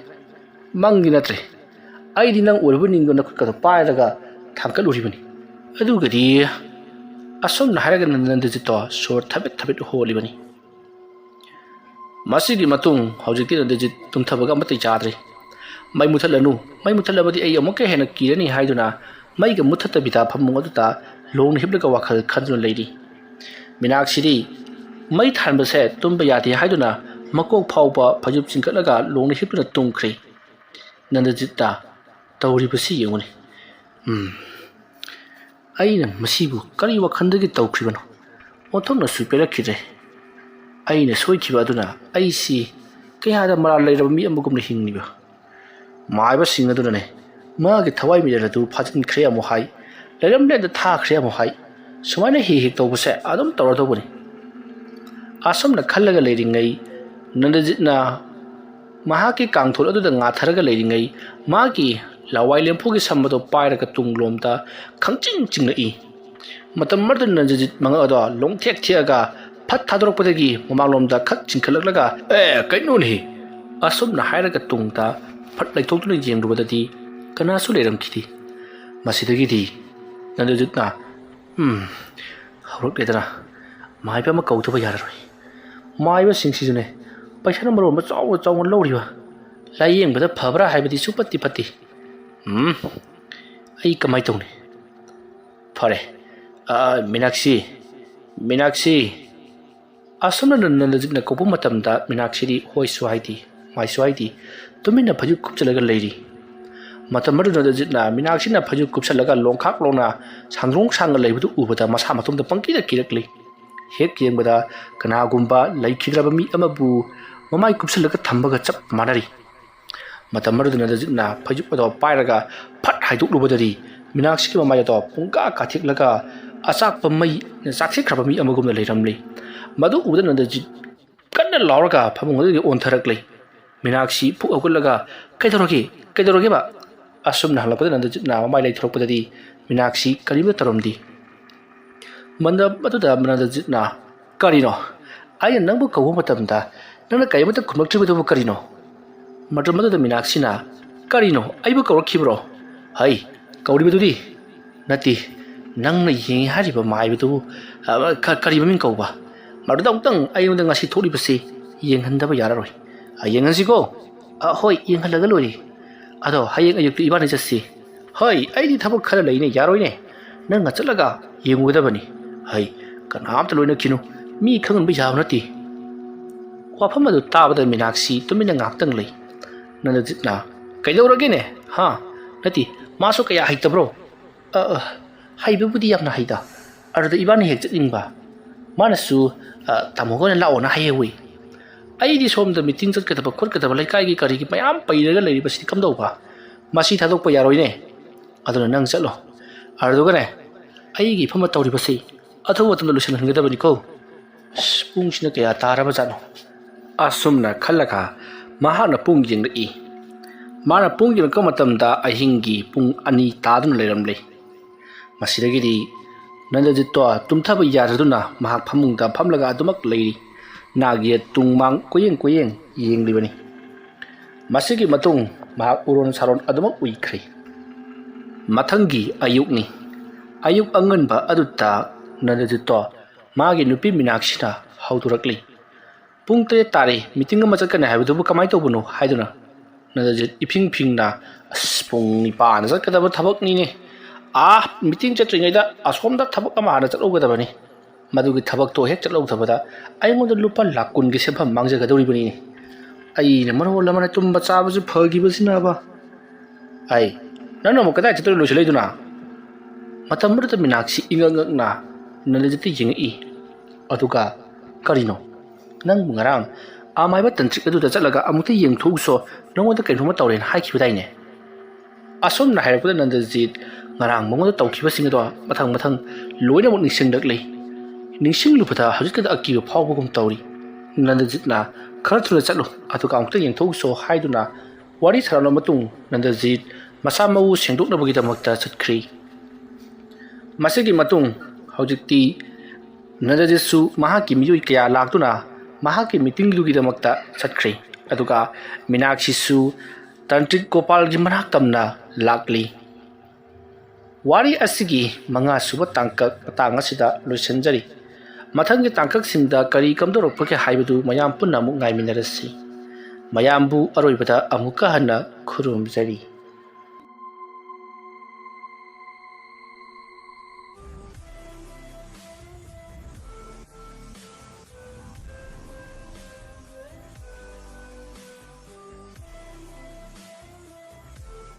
ꯃꯪꯗꯤ ꯅꯠꯇ꯭ꯔꯦ꯫ ꯑꯩꯗꯤ ꯅꯪ ꯎꯔꯕꯣꯏ ꯅꯤꯡꯗꯨꯅ ꯅꯈꯨꯠꯀꯗꯣ ꯄꯥꯏꯔꯒ ꯊꯥꯡꯀꯠꯂꯨꯔꯤꯕꯅꯤ꯫ ꯑꯗꯨꯒꯗꯤ ꯑꯁꯨꯝꯅ ꯍꯥꯏꯔꯒ ꯅꯟꯗꯖꯤꯠꯇꯣ ꯁꯣꯔ ꯊꯕꯦꯠ ꯊꯕꯦꯠ ꯍꯣꯜꯂꯤꯕꯅꯤ꯫ ꯃꯁꯤꯒꯤ ꯃꯇꯨꯡ ꯍꯧꯖꯤꯛꯇꯤ ꯅꯟꯗꯖꯤꯠ ꯇꯨꯝꯊꯕꯒ ꯑꯃꯠꯇ ꯆꯥꯗ꯭ꯔꯤ꯫ "ꯃꯩ ꯃꯨꯊꯠꯂꯅꯨ, ꯃꯩ ꯃꯨꯊꯠꯂꯕꯗꯤ ꯑꯩ ꯑꯃꯨꯛꯀ ꯍꯦꯟꯅ ꯀꯤꯔꯅꯤ" ꯍꯥꯏꯗꯨꯅ ꯃꯩꯒ ꯃꯨꯊꯠꯇꯕꯤꯗ ꯐꯃꯨꯡ ꯑꯗꯨꯗ ꯂꯣꯡꯅ ꯍꯤꯞꯂꯒ ꯋꯥꯈꯜ ꯈꯟꯗꯨꯅ ꯂꯩꯔꯤ꯫ ꯃꯤꯅꯥꯛꯁꯤꯗꯤ ꯃꯩ ꯊꯥꯟꯕꯁꯦ ꯇꯨꯝꯕ ꯌꯥꯗꯦ ꯍꯥꯏꯗꯨꯅ ꯃꯀꯣꯛ ꯐꯥꯎꯕ ꯐꯩꯖꯨꯞ ꯆꯤꯡꯈꯠꯂꯒ ꯂꯣꯡꯅ ꯍꯤꯞꯇꯨꯅ ꯇꯨꯝꯈ꯭ꯔꯦ꯫ ꯅꯟꯗꯖꯤꯠꯅ ꯇꯧꯔꯤꯕꯁꯤ ꯌꯦꯡꯉꯨꯅꯦ꯫ ꯎꯝ, ꯑꯩꯅ ꯃꯁꯤꯕꯨ ꯀꯔꯤ ꯋꯥꯈꯜꯗꯒꯤ ꯇꯧꯈ꯭ꯔꯤꯕꯅꯣ? ꯑꯣꯟꯊꯣꯛꯅꯁꯨ ꯄꯦꯜꯂꯛꯈꯤꯗ꯭ꯔꯦ꯫ ꯑꯩꯅ ꯁꯣꯏꯈꯤꯕ ꯑꯗꯨꯅ ꯑꯩꯁꯤ ꯀꯌꯥꯗ ꯃꯔꯥꯜ ꯂꯩꯔꯕ ꯃꯤ ꯑꯃꯒꯨꯝꯅ ꯍꯤꯡꯂꯤꯕ꯫ ꯃꯥꯏꯕꯁꯤꯡ ꯑꯗꯨꯅꯅꯦ ꯃꯥꯒꯤ ꯊꯋꯥꯏ ꯃꯤꯔꯦꯜ ꯑꯗꯨ ꯐꯥꯖꯤꯟꯈ꯭ꯔꯦ ꯑꯃꯨꯛ ꯍꯥꯏ, ꯂꯩꯔꯝꯂꯦꯟꯗ ꯊꯥꯈ꯭ꯔꯦ ꯑꯃꯨꯛ ꯍꯥꯏ꯫ ꯁꯨꯃꯥꯏꯅ ꯍꯦꯛ ꯍꯦꯛ ꯇꯧꯕꯁꯦ ꯑꯗꯨꯝ ꯇꯧꯔꯗꯧꯕꯅꯤ꯫ ꯑꯁꯨꯝꯅ ꯈꯜꯂꯒ ꯂꯩꯔꯤꯉꯩ ꯅꯟꯗꯖꯤꯠꯅ ꯃꯍꯥꯛꯀꯤ ꯀꯥꯡꯊꯣꯜ ꯑꯗꯨꯗ ꯉꯥꯊꯔꯒ ꯂꯩꯔꯤꯉꯩ ꯃꯥꯒꯤ ꯂꯋꯥꯏ ꯂꯦꯝꯐꯨꯒꯤ ꯁꯝ ꯑꯗꯨ ꯄꯥꯏꯔꯒ ꯇꯨꯡꯂꯣꯝꯗ ꯈꯪꯆꯤꯡ ꯆꯤꯡꯂꯛꯏ꯫ ꯃꯇꯝ ꯑꯗꯨꯗ ꯅꯟꯗꯖꯤꯠ ꯃꯉꯛ ꯑꯗꯣ ꯂꯣꯡꯊꯦꯛ ꯊꯦꯛꯑꯒ ꯐꯠ ꯊꯥꯗꯣꯔꯛꯄꯗꯒꯤ ꯃꯃꯥꯡꯂꯣꯝꯗ ꯈꯛ ꯆꯤꯡꯈꯠꯂꯛꯂꯒ, "ꯑꯦ, ꯀꯩꯅꯣꯅꯦ?" ꯑꯁꯨꯝꯅ ꯍꯥꯏꯔꯒ ꯇꯨꯡꯗ ꯐꯠ ꯂꯩꯊꯣꯛꯇꯨꯅ ꯌꯦꯡꯂꯨꯕꯗꯗꯤ ꯀꯅꯥꯁꯨ ꯂꯩꯔꯝꯈꯤꯗꯦ꯫ ꯃꯁꯤꯗꯒꯤꯗꯤ ꯅꯟꯗꯖꯤꯠꯅ, "ꯎꯝ, ꯍꯧꯔꯛꯂꯦꯗꯅ, ꯃꯥꯏꯕ ꯑꯃ ꯀꯧꯗꯕ ꯌꯥꯔꯔꯣꯏ꯫ ꯃꯥꯏꯕꯁꯤꯡꯁꯤꯁꯨꯅꯦ ꯄꯩꯁꯥꯅ ꯃꯔꯣꯟ ꯑꯃ ꯆꯥꯎꯅ ꯆꯥꯎꯅ ꯂꯧꯔꯤꯕ, ꯂꯥꯏꯌꯦꯡꯕꯗ ꯐꯕ꯭ꯔꯥ ꯍꯥꯏꯕꯗꯤ ꯁꯨꯡꯄꯠꯇꯤ ꯐꯠꯇꯦ꯫ ꯎꯝ, ꯑꯩ ꯀꯃꯥꯏ ꯇꯧꯅꯤ? ꯐꯔꯦ, ꯑ, ꯃꯤꯅꯥꯛꯁꯤ, ꯃꯤꯅꯥꯛꯁꯤ!" ꯑꯁꯨꯝꯅ ꯅꯟꯗꯖꯤꯠꯅ ꯀꯧꯕ ꯃꯇꯝꯗ ꯃꯤꯅꯥꯛꯁꯤꯗꯤ ꯍꯣꯏꯁꯨ ꯍꯥꯏꯗꯦ, ꯃꯥꯏꯁꯨ ꯍꯥꯏꯗꯦ, ꯇꯨꯃꯤꯟꯅ ꯐꯩꯖꯨꯞ ꯀꯨꯞꯁꯤꯜꯂꯒ ꯂꯩꯔꯤ꯫ ꯃꯇꯝ ꯑꯗꯨꯗ ꯅꯟꯗꯖꯤꯠꯅ ꯃꯤꯅꯥꯛꯁꯤꯅ ꯐꯩꯖꯨꯞ ꯀꯨꯞꯁꯤꯜꯂꯒ ꯂꯣꯡꯈꯥꯛ ꯂꯣꯡꯅ ꯁꯥꯡꯗ꯭ꯔꯣꯡ ꯁꯥꯡꯅ ꯂꯩꯕꯗꯨ ꯎꯕꯗ ꯃꯁꯥ ꯃꯇꯣꯝꯇ ꯄꯪꯀꯤꯗ ꯀꯤꯔꯛꯂꯤ꯫ ꯍꯦꯛ ꯌꯦꯡꯕꯗ ꯀꯅꯥꯒꯨꯝꯕ ꯂꯩꯈꯤꯗ꯭ꯔꯕ ꯃꯤ ꯑꯃꯕꯨ ꯃꯃꯥꯏ ꯀꯨꯞꯁꯤꯜꯂꯒ ꯊꯝꯕꯒ ꯆꯞ ꯃꯥꯟꯅꯔꯤ꯫ ꯃꯇꯝ ꯑꯗꯨꯗ ꯅꯟꯗꯖꯤꯠꯅ ꯐꯩꯖꯨꯞ ꯑꯗꯣ ꯄꯥꯏꯔꯒ ꯐꯠ ꯍꯥꯏꯗꯣꯛꯂꯨꯕꯗꯗꯤ ꯃꯤꯅꯥꯛꯁꯤꯒꯤ ꯃꯃꯥꯏ ꯑꯗꯣ ꯄꯨꯡꯀꯥ ꯀꯥꯊꯦꯛꯂꯒ ꯑꯆꯥꯛꯄ ꯃꯩꯅ ꯆꯥꯊꯦꯛꯈ꯭ꯔꯕ ꯃꯤ ꯑꯃꯒꯨꯝꯅ ꯂꯩꯔꯝꯂꯤ꯫ ꯃꯗꯨ ꯎꯕꯗ ꯅꯟꯗꯖꯤꯠ ꯀꯟꯅ ꯂꯥꯎꯔꯒ ꯐꯃꯨꯡ ꯑꯗꯨꯗꯒꯤ ꯑꯣꯟꯊꯔꯛꯂꯦ꯫ ꯃꯤꯅꯥꯛꯁꯤ ꯐꯨꯛ ꯍꯧꯒꯠꯂꯒ, "ꯀꯩꯗꯧꯔꯒꯦ? ꯀꯩꯗꯧꯔꯒꯦꯕ?" ꯑꯁꯨꯝꯅ ꯍꯪꯂꯛꯄꯗ ꯅꯟꯗꯖꯤꯠꯅ ꯃꯃꯥꯏ ꯂꯩꯊꯣꯔꯛꯄꯗꯗꯤ ꯃꯤꯅꯥꯛꯁꯤ ꯀꯔꯤꯝꯇ ꯇꯧꯔꯝꯗꯦ꯫ ꯃꯇꯝ ꯑꯗꯨꯗ ꯅꯟꯗꯖꯤꯠꯅ, "ꯀꯔꯤꯅꯣ? ꯑꯩꯅ ꯅꯪꯕꯨ ꯀꯧꯕ ꯃꯇꯝꯗ ꯅꯪꯅ ꯀꯔꯤꯃꯠꯇ ꯈꯨꯝꯂꯛꯇ꯭ꯔꯤꯕꯗꯨꯕꯨ ꯀꯔꯤꯅꯣ?" ꯃꯇꯝ ꯑꯗꯨꯗ ꯃꯤꯅꯥꯛꯁꯤꯅ, "ꯀꯔꯤꯅꯣ? ꯑꯩꯕꯨ ꯀꯧꯔꯛꯈꯤꯕ꯭ꯔꯣ? ꯍꯩ, ꯀꯧꯔꯤꯕꯗꯨꯗꯤ ꯅꯠꯇꯦ, "ꯅꯪꯅ ꯌꯦꯡꯉꯤ ꯍꯥꯏꯔꯤꯕ ꯃꯥꯏꯕꯗꯨꯕꯨ, ꯑ, ꯀ-, ꯀꯔꯤ ꯃꯃꯤꯡ ꯀꯧꯕ? ꯃꯗꯨꯗ ꯑꯃꯨꯛꯇꯪ ꯑꯩꯉꯣꯟꯗ ꯉꯁꯤ ꯊꯣꯛꯂꯤꯕꯁꯤ ꯌꯦꯡꯍꯟꯗꯕ ꯌꯥꯔꯔꯣꯏ꯫ ꯑ, ꯌꯦꯡꯍꯟꯁꯤꯀꯣ?" "ꯑ, ꯍꯣꯏ, ꯌꯦꯡꯍꯜꯂꯒ ꯂꯣꯏꯔꯦ꯫ ꯑꯗꯣ ꯍꯌꯦꯡ ꯑꯌꯨꯛꯇ ꯏꯕꯥꯅꯤ ꯆꯠꯁꯤ꯫" "ꯍꯣꯏ, ꯑꯩꯗꯤ ꯊꯕꯛ ꯈꯔ ꯂꯩꯅꯦ, ꯌꯥꯔꯣꯏꯅꯦ꯫ ꯅꯪꯅ ꯆꯠꯂꯒ ꯌꯦꯡꯉꯨꯒꯗꯕꯅꯤ꯫" "ꯍꯩ, ꯀꯅꯥꯝꯇ ꯂꯣꯏꯅꯈꯤꯅꯨ꯫ ꯃꯤ ꯈꯪꯍꯟꯕ ꯌꯥꯕ ꯅꯠꯇꯦ꯫" ꯋꯥꯐꯝ ꯑꯗꯨ ꯇꯥꯕꯗ ꯃꯤꯅꯥꯛꯁꯤ ꯇꯨꯃꯤꯟꯅ ꯉꯥꯏꯍꯥꯛꯇꯪ ꯂꯩ꯫ ꯅꯟꯗꯖꯤꯠꯅ, "ꯀꯩꯗꯧꯔꯒꯦꯅꯦ? ꯍꯥ? ꯅꯠꯇꯦ, ꯃꯥꯁꯨ ꯀꯌꯥ ꯍꯩꯇꯕ꯭ꯔꯣ?" "ꯑ, ꯑ, ꯍꯩꯕꯕꯨꯗꯤ ꯌꯥꯝꯅ ꯍꯩꯗ꯫ ꯑꯗꯨꯗ ꯏꯕꯥꯅꯤ ꯍꯦꯛ ꯆꯠꯅꯤꯡꯕ꯫ ꯃꯥꯅꯁꯨ, ꯑ, ꯇꯥꯃꯣꯒ ꯑꯣꯏꯅ ꯂꯥꯛꯑꯣꯅ ꯍꯥꯏꯍꯧꯋꯤ꯫ ꯑꯩꯗꯤ ꯁꯣꯝꯗ ꯃꯤꯇꯤꯡ ꯆꯠꯀꯗꯕ ꯈꯣꯠꯀꯗꯕ ꯂꯩꯀꯥꯏꯒꯤ ꯀꯔꯤꯒꯤ ꯃꯌꯥꯝ ꯄꯩꯔꯒ ꯂꯩꯔꯤꯕꯁꯤꯗꯤ ꯀꯝꯗꯧꯕ? ꯃꯁꯤ ꯊꯥꯗꯣꯛꯄ ꯌꯥꯔꯣꯏꯅꯦ꯫ ꯑꯗꯨꯅ ꯅꯪ ꯆꯠꯂꯣ꯫ ꯑꯗꯨꯒꯅꯦ, ꯑꯩꯒꯤ ꯏꯐꯝꯗ ꯇꯧꯔꯤꯕꯁꯤ ꯑꯊꯨꯕ ꯃꯇꯝꯗ ꯂꯣꯏꯁꯤꯟꯍꯟꯒꯗꯕꯅꯤꯀꯣ꯫ ꯑꯁ, ꯄꯨꯡꯁꯤꯅ ꯀꯌꯥ ꯇꯥꯔꯕꯖꯥꯠꯅꯣ?" ꯑꯁꯨꯝꯅ ꯈꯜꯂꯒ ꯃꯍꯥꯛꯅ ꯄꯨꯡ ꯌꯦꯡꯂꯛꯏ꯫ ꯃꯥꯅ ꯄꯨꯡ ꯌꯦꯡꯂꯛꯄ ꯃꯇꯝꯗ ꯑꯍꯤꯡꯒꯤ ꯄꯨꯡ ꯑꯅꯤ ꯇꯥꯗꯨꯅ ꯂꯩꯔꯝꯂꯦ꯫ ꯃꯁꯤꯗꯒꯤꯗꯤ ꯅꯟꯗꯖꯤꯠꯇꯣ ꯇꯨꯝꯊꯕ ꯌꯥꯗꯗꯨꯅ ꯃꯍꯥꯛ ꯐꯃꯨꯡꯗ ꯐꯝꯂꯒ ꯑꯗꯨꯃꯛ ꯂꯩꯔꯤ꯫ ꯅꯥꯛ ꯌꯦꯠ ꯇꯨꯡ ꯃꯥꯡ ꯀꯣꯏꯌꯦꯡ ꯀꯣꯏꯌꯦꯡ ꯌꯦꯡꯂꯤꯕꯅꯤ꯫ ꯃꯁꯤꯒꯤ ꯃꯇꯨꯡ ꯃꯍꯥꯛ ꯎꯔꯣꯟ ꯁꯥꯔꯣꯟ ꯑꯗꯨꯃꯛ ꯎꯏꯈ꯭ꯔꯦ꯫ ꯃꯊꯪꯒꯤ ꯑꯌꯨꯛꯅꯤ꯫ ꯑꯌꯨꯛ ꯑꯉꯟꯕ ꯑꯗꯨꯗ ꯅꯟꯗꯖꯤꯠꯇꯣ ꯃꯥꯒꯤ ꯅꯨꯄꯤ ꯃꯤꯅꯥꯛꯁꯤꯅ ꯍꯧꯗꯣꯔꯛꯂꯤ꯫ "ꯄꯨꯡ ꯇꯔꯦꯠ ꯇꯥꯔꯦ, ꯃꯤꯇꯤꯡ ꯑꯃ ꯆꯠꯀꯅꯤ ꯍꯥꯏꯕꯗꯨꯕꯨ ꯀꯃꯥꯏꯅ ꯇꯧꯕꯅꯣ?" ꯍꯥꯏꯗꯨꯅ ꯅꯟꯗꯖꯤꯠ ꯏꯐꯤꯡ ꯐꯤꯡꯅ, "ꯑꯁ, ꯄꯨꯡ ꯅꯤꯄꯥꯟꯗ ꯆꯠꯀꯗꯕ ꯊꯕꯛꯅꯤꯅꯦ꯫ ꯑꯥ, ꯃꯤꯇꯤꯡ ꯆꯠꯇ꯭ꯔꯤꯉꯩꯗ ꯑꯁꯣꯝꯗ ꯊꯕꯛ ꯑꯃ ꯍꯥꯟꯅ ꯆꯠꯍꯧꯒꯗꯕꯅꯤ꯫ ꯃꯗꯨꯒꯤ ꯊꯕꯛꯇꯣ ꯍꯦꯛ ꯆꯠꯍꯧꯗꯕꯗ ꯑꯩꯉꯣꯟꯗ ꯂꯨꯄꯥ ꯂꯥꯛ ꯀꯨꯟꯒꯤ ꯁꯦꯟꯐꯝ ꯃꯥꯡꯖꯒꯗꯧꯔꯤꯕꯅꯤꯅꯦ꯫ ꯑꯩꯅ ꯃꯔꯣꯜ ꯑꯃꯅ ꯇꯨꯝꯕ ꯆꯥꯕꯁꯨ ꯐꯈꯤꯕꯁꯤꯅꯕ꯫" "ꯑꯩ, ꯅꯪꯅ ꯑꯃꯨꯛ ꯀꯗꯥꯏ ꯆꯠꯇꯣꯏꯅꯣ ꯂꯣꯏꯁꯤꯜꯂꯛꯏꯗꯨꯅ?" ꯃꯇꯝ ꯑꯗꯨꯗ ꯃꯤꯅꯥꯛꯁꯤ ꯏꯉꯛ ꯉꯛꯅ ꯅꯟꯗꯖꯤꯠꯇ ꯌꯦꯡꯉꯛꯏ꯫ ꯑꯗꯨꯒ, "ꯀꯔꯤꯅꯣ? ꯅꯪꯕꯨ ꯉꯔꯥꯡ ꯑꯃꯥꯏꯕ ꯇꯟꯇ꯭ꯔꯤꯛ ꯑꯗꯨꯗ ꯆꯠꯂꯒ ꯑꯃꯨꯛꯇ ꯌꯦꯡꯊꯣꯛꯎꯁꯣ, ꯅꯉꯣꯟꯗ ꯀꯩꯅꯣꯝꯃ ꯇꯧꯔꯦꯅ ꯍꯥꯏꯈꯤꯕꯗꯥꯏꯅꯦ?" ꯑꯁꯨꯝꯅ ꯍꯥꯏꯔꯛꯄꯗ ꯅꯟꯗꯖꯤꯠ ꯉꯔꯥꯡ ꯃꯉꯣꯟꯗ ꯇꯧꯈꯤꯕꯁꯤꯡ ꯑꯗꯣ ꯃꯊꯪ ꯃꯊꯪ ꯂꯣꯏꯅꯃꯛ ꯅꯤꯡꯁꯤꯡꯂꯛꯂꯤ꯫ ꯅꯤꯡꯁꯤꯡꯂꯨꯕꯗ ꯍꯧꯖꯤꯛꯇꯗ ꯑꯀꯤꯕ ꯐꯥꯎꯕꯒꯨꯝ ꯇꯧꯔꯤ꯫ ꯅꯟꯗꯖꯤꯠꯅ, "ꯈꯔ ꯊꯨꯅ ꯆꯠꯂꯨ, ꯑꯗꯨꯒ ꯑꯃꯨꯛꯇ ꯌꯦꯡꯊꯣꯛꯎꯁꯣ" ꯍꯥꯏꯗꯨꯅ ꯋꯥꯔꯤ ꯁꯥꯟꯅꯔꯕ ꯃꯇꯨꯡ ꯅꯟꯗꯖꯤꯠ ꯃꯁꯥ ꯃꯎ ꯁꯦꯡꯗꯣꯛꯅꯕꯒꯤꯗꯃꯛꯇ ꯆꯠꯈ꯭ꯔꯤ꯫ ꯃꯁꯤꯒꯤ ꯃꯇꯨꯡ ꯍꯧꯖꯤꯛꯇꯤ ꯅꯟꯗꯖꯤꯠꯁꯨ ꯃꯍꯥꯛꯀꯤ ꯃꯤꯑꯣꯏ ꯀꯌꯥ ꯂꯥꯛꯇꯨꯅ ꯃꯍꯥꯛꯀꯤ ꯃꯤꯇꯤꯡꯗꯨꯒꯤꯗꯃꯛꯇ ꯆꯠꯈ꯭ꯔꯦ꯫ ꯑꯗꯨꯒ ꯃꯤꯅꯥꯛꯁꯤꯁꯨ ꯇꯟꯇ꯭ꯔꯤꯛ ꯒꯣꯄꯥꯜꯒꯤ ꯃꯅꯥꯛ ꯇꯝꯅ ꯂꯥꯛꯂꯤ꯫ ꯋꯥꯔꯤ ꯑꯁꯤꯒꯤ ꯃꯉꯥ ꯁꯨꯕ ꯇꯥꯡꯀꯛ ꯃꯇꯥꯡ ꯑꯁꯤꯗ ꯂꯣꯏꯁꯤꯟꯖꯔꯤ꯫ ꯃꯊꯪꯒꯤ ꯇꯥꯡꯀꯛꯁꯤꯡꯗ ꯀꯔꯤ ꯀꯝꯗꯧꯔꯛꯄꯒꯦ ꯍꯥꯏꯕꯗꯨ ꯃꯌꯥꯝ ꯄꯨꯟꯅ ꯑꯃꯨꯛ ꯉꯥꯏꯃꯤꯟꯅꯔꯁꯤ꯫ ꯃꯌꯥꯝꯕꯨ ꯑꯔꯣꯏꯕꯗ ꯑꯃꯨꯛꯀ ꯍꯟꯅ ꯈꯨꯔꯨꯝꯖꯔꯤ꯫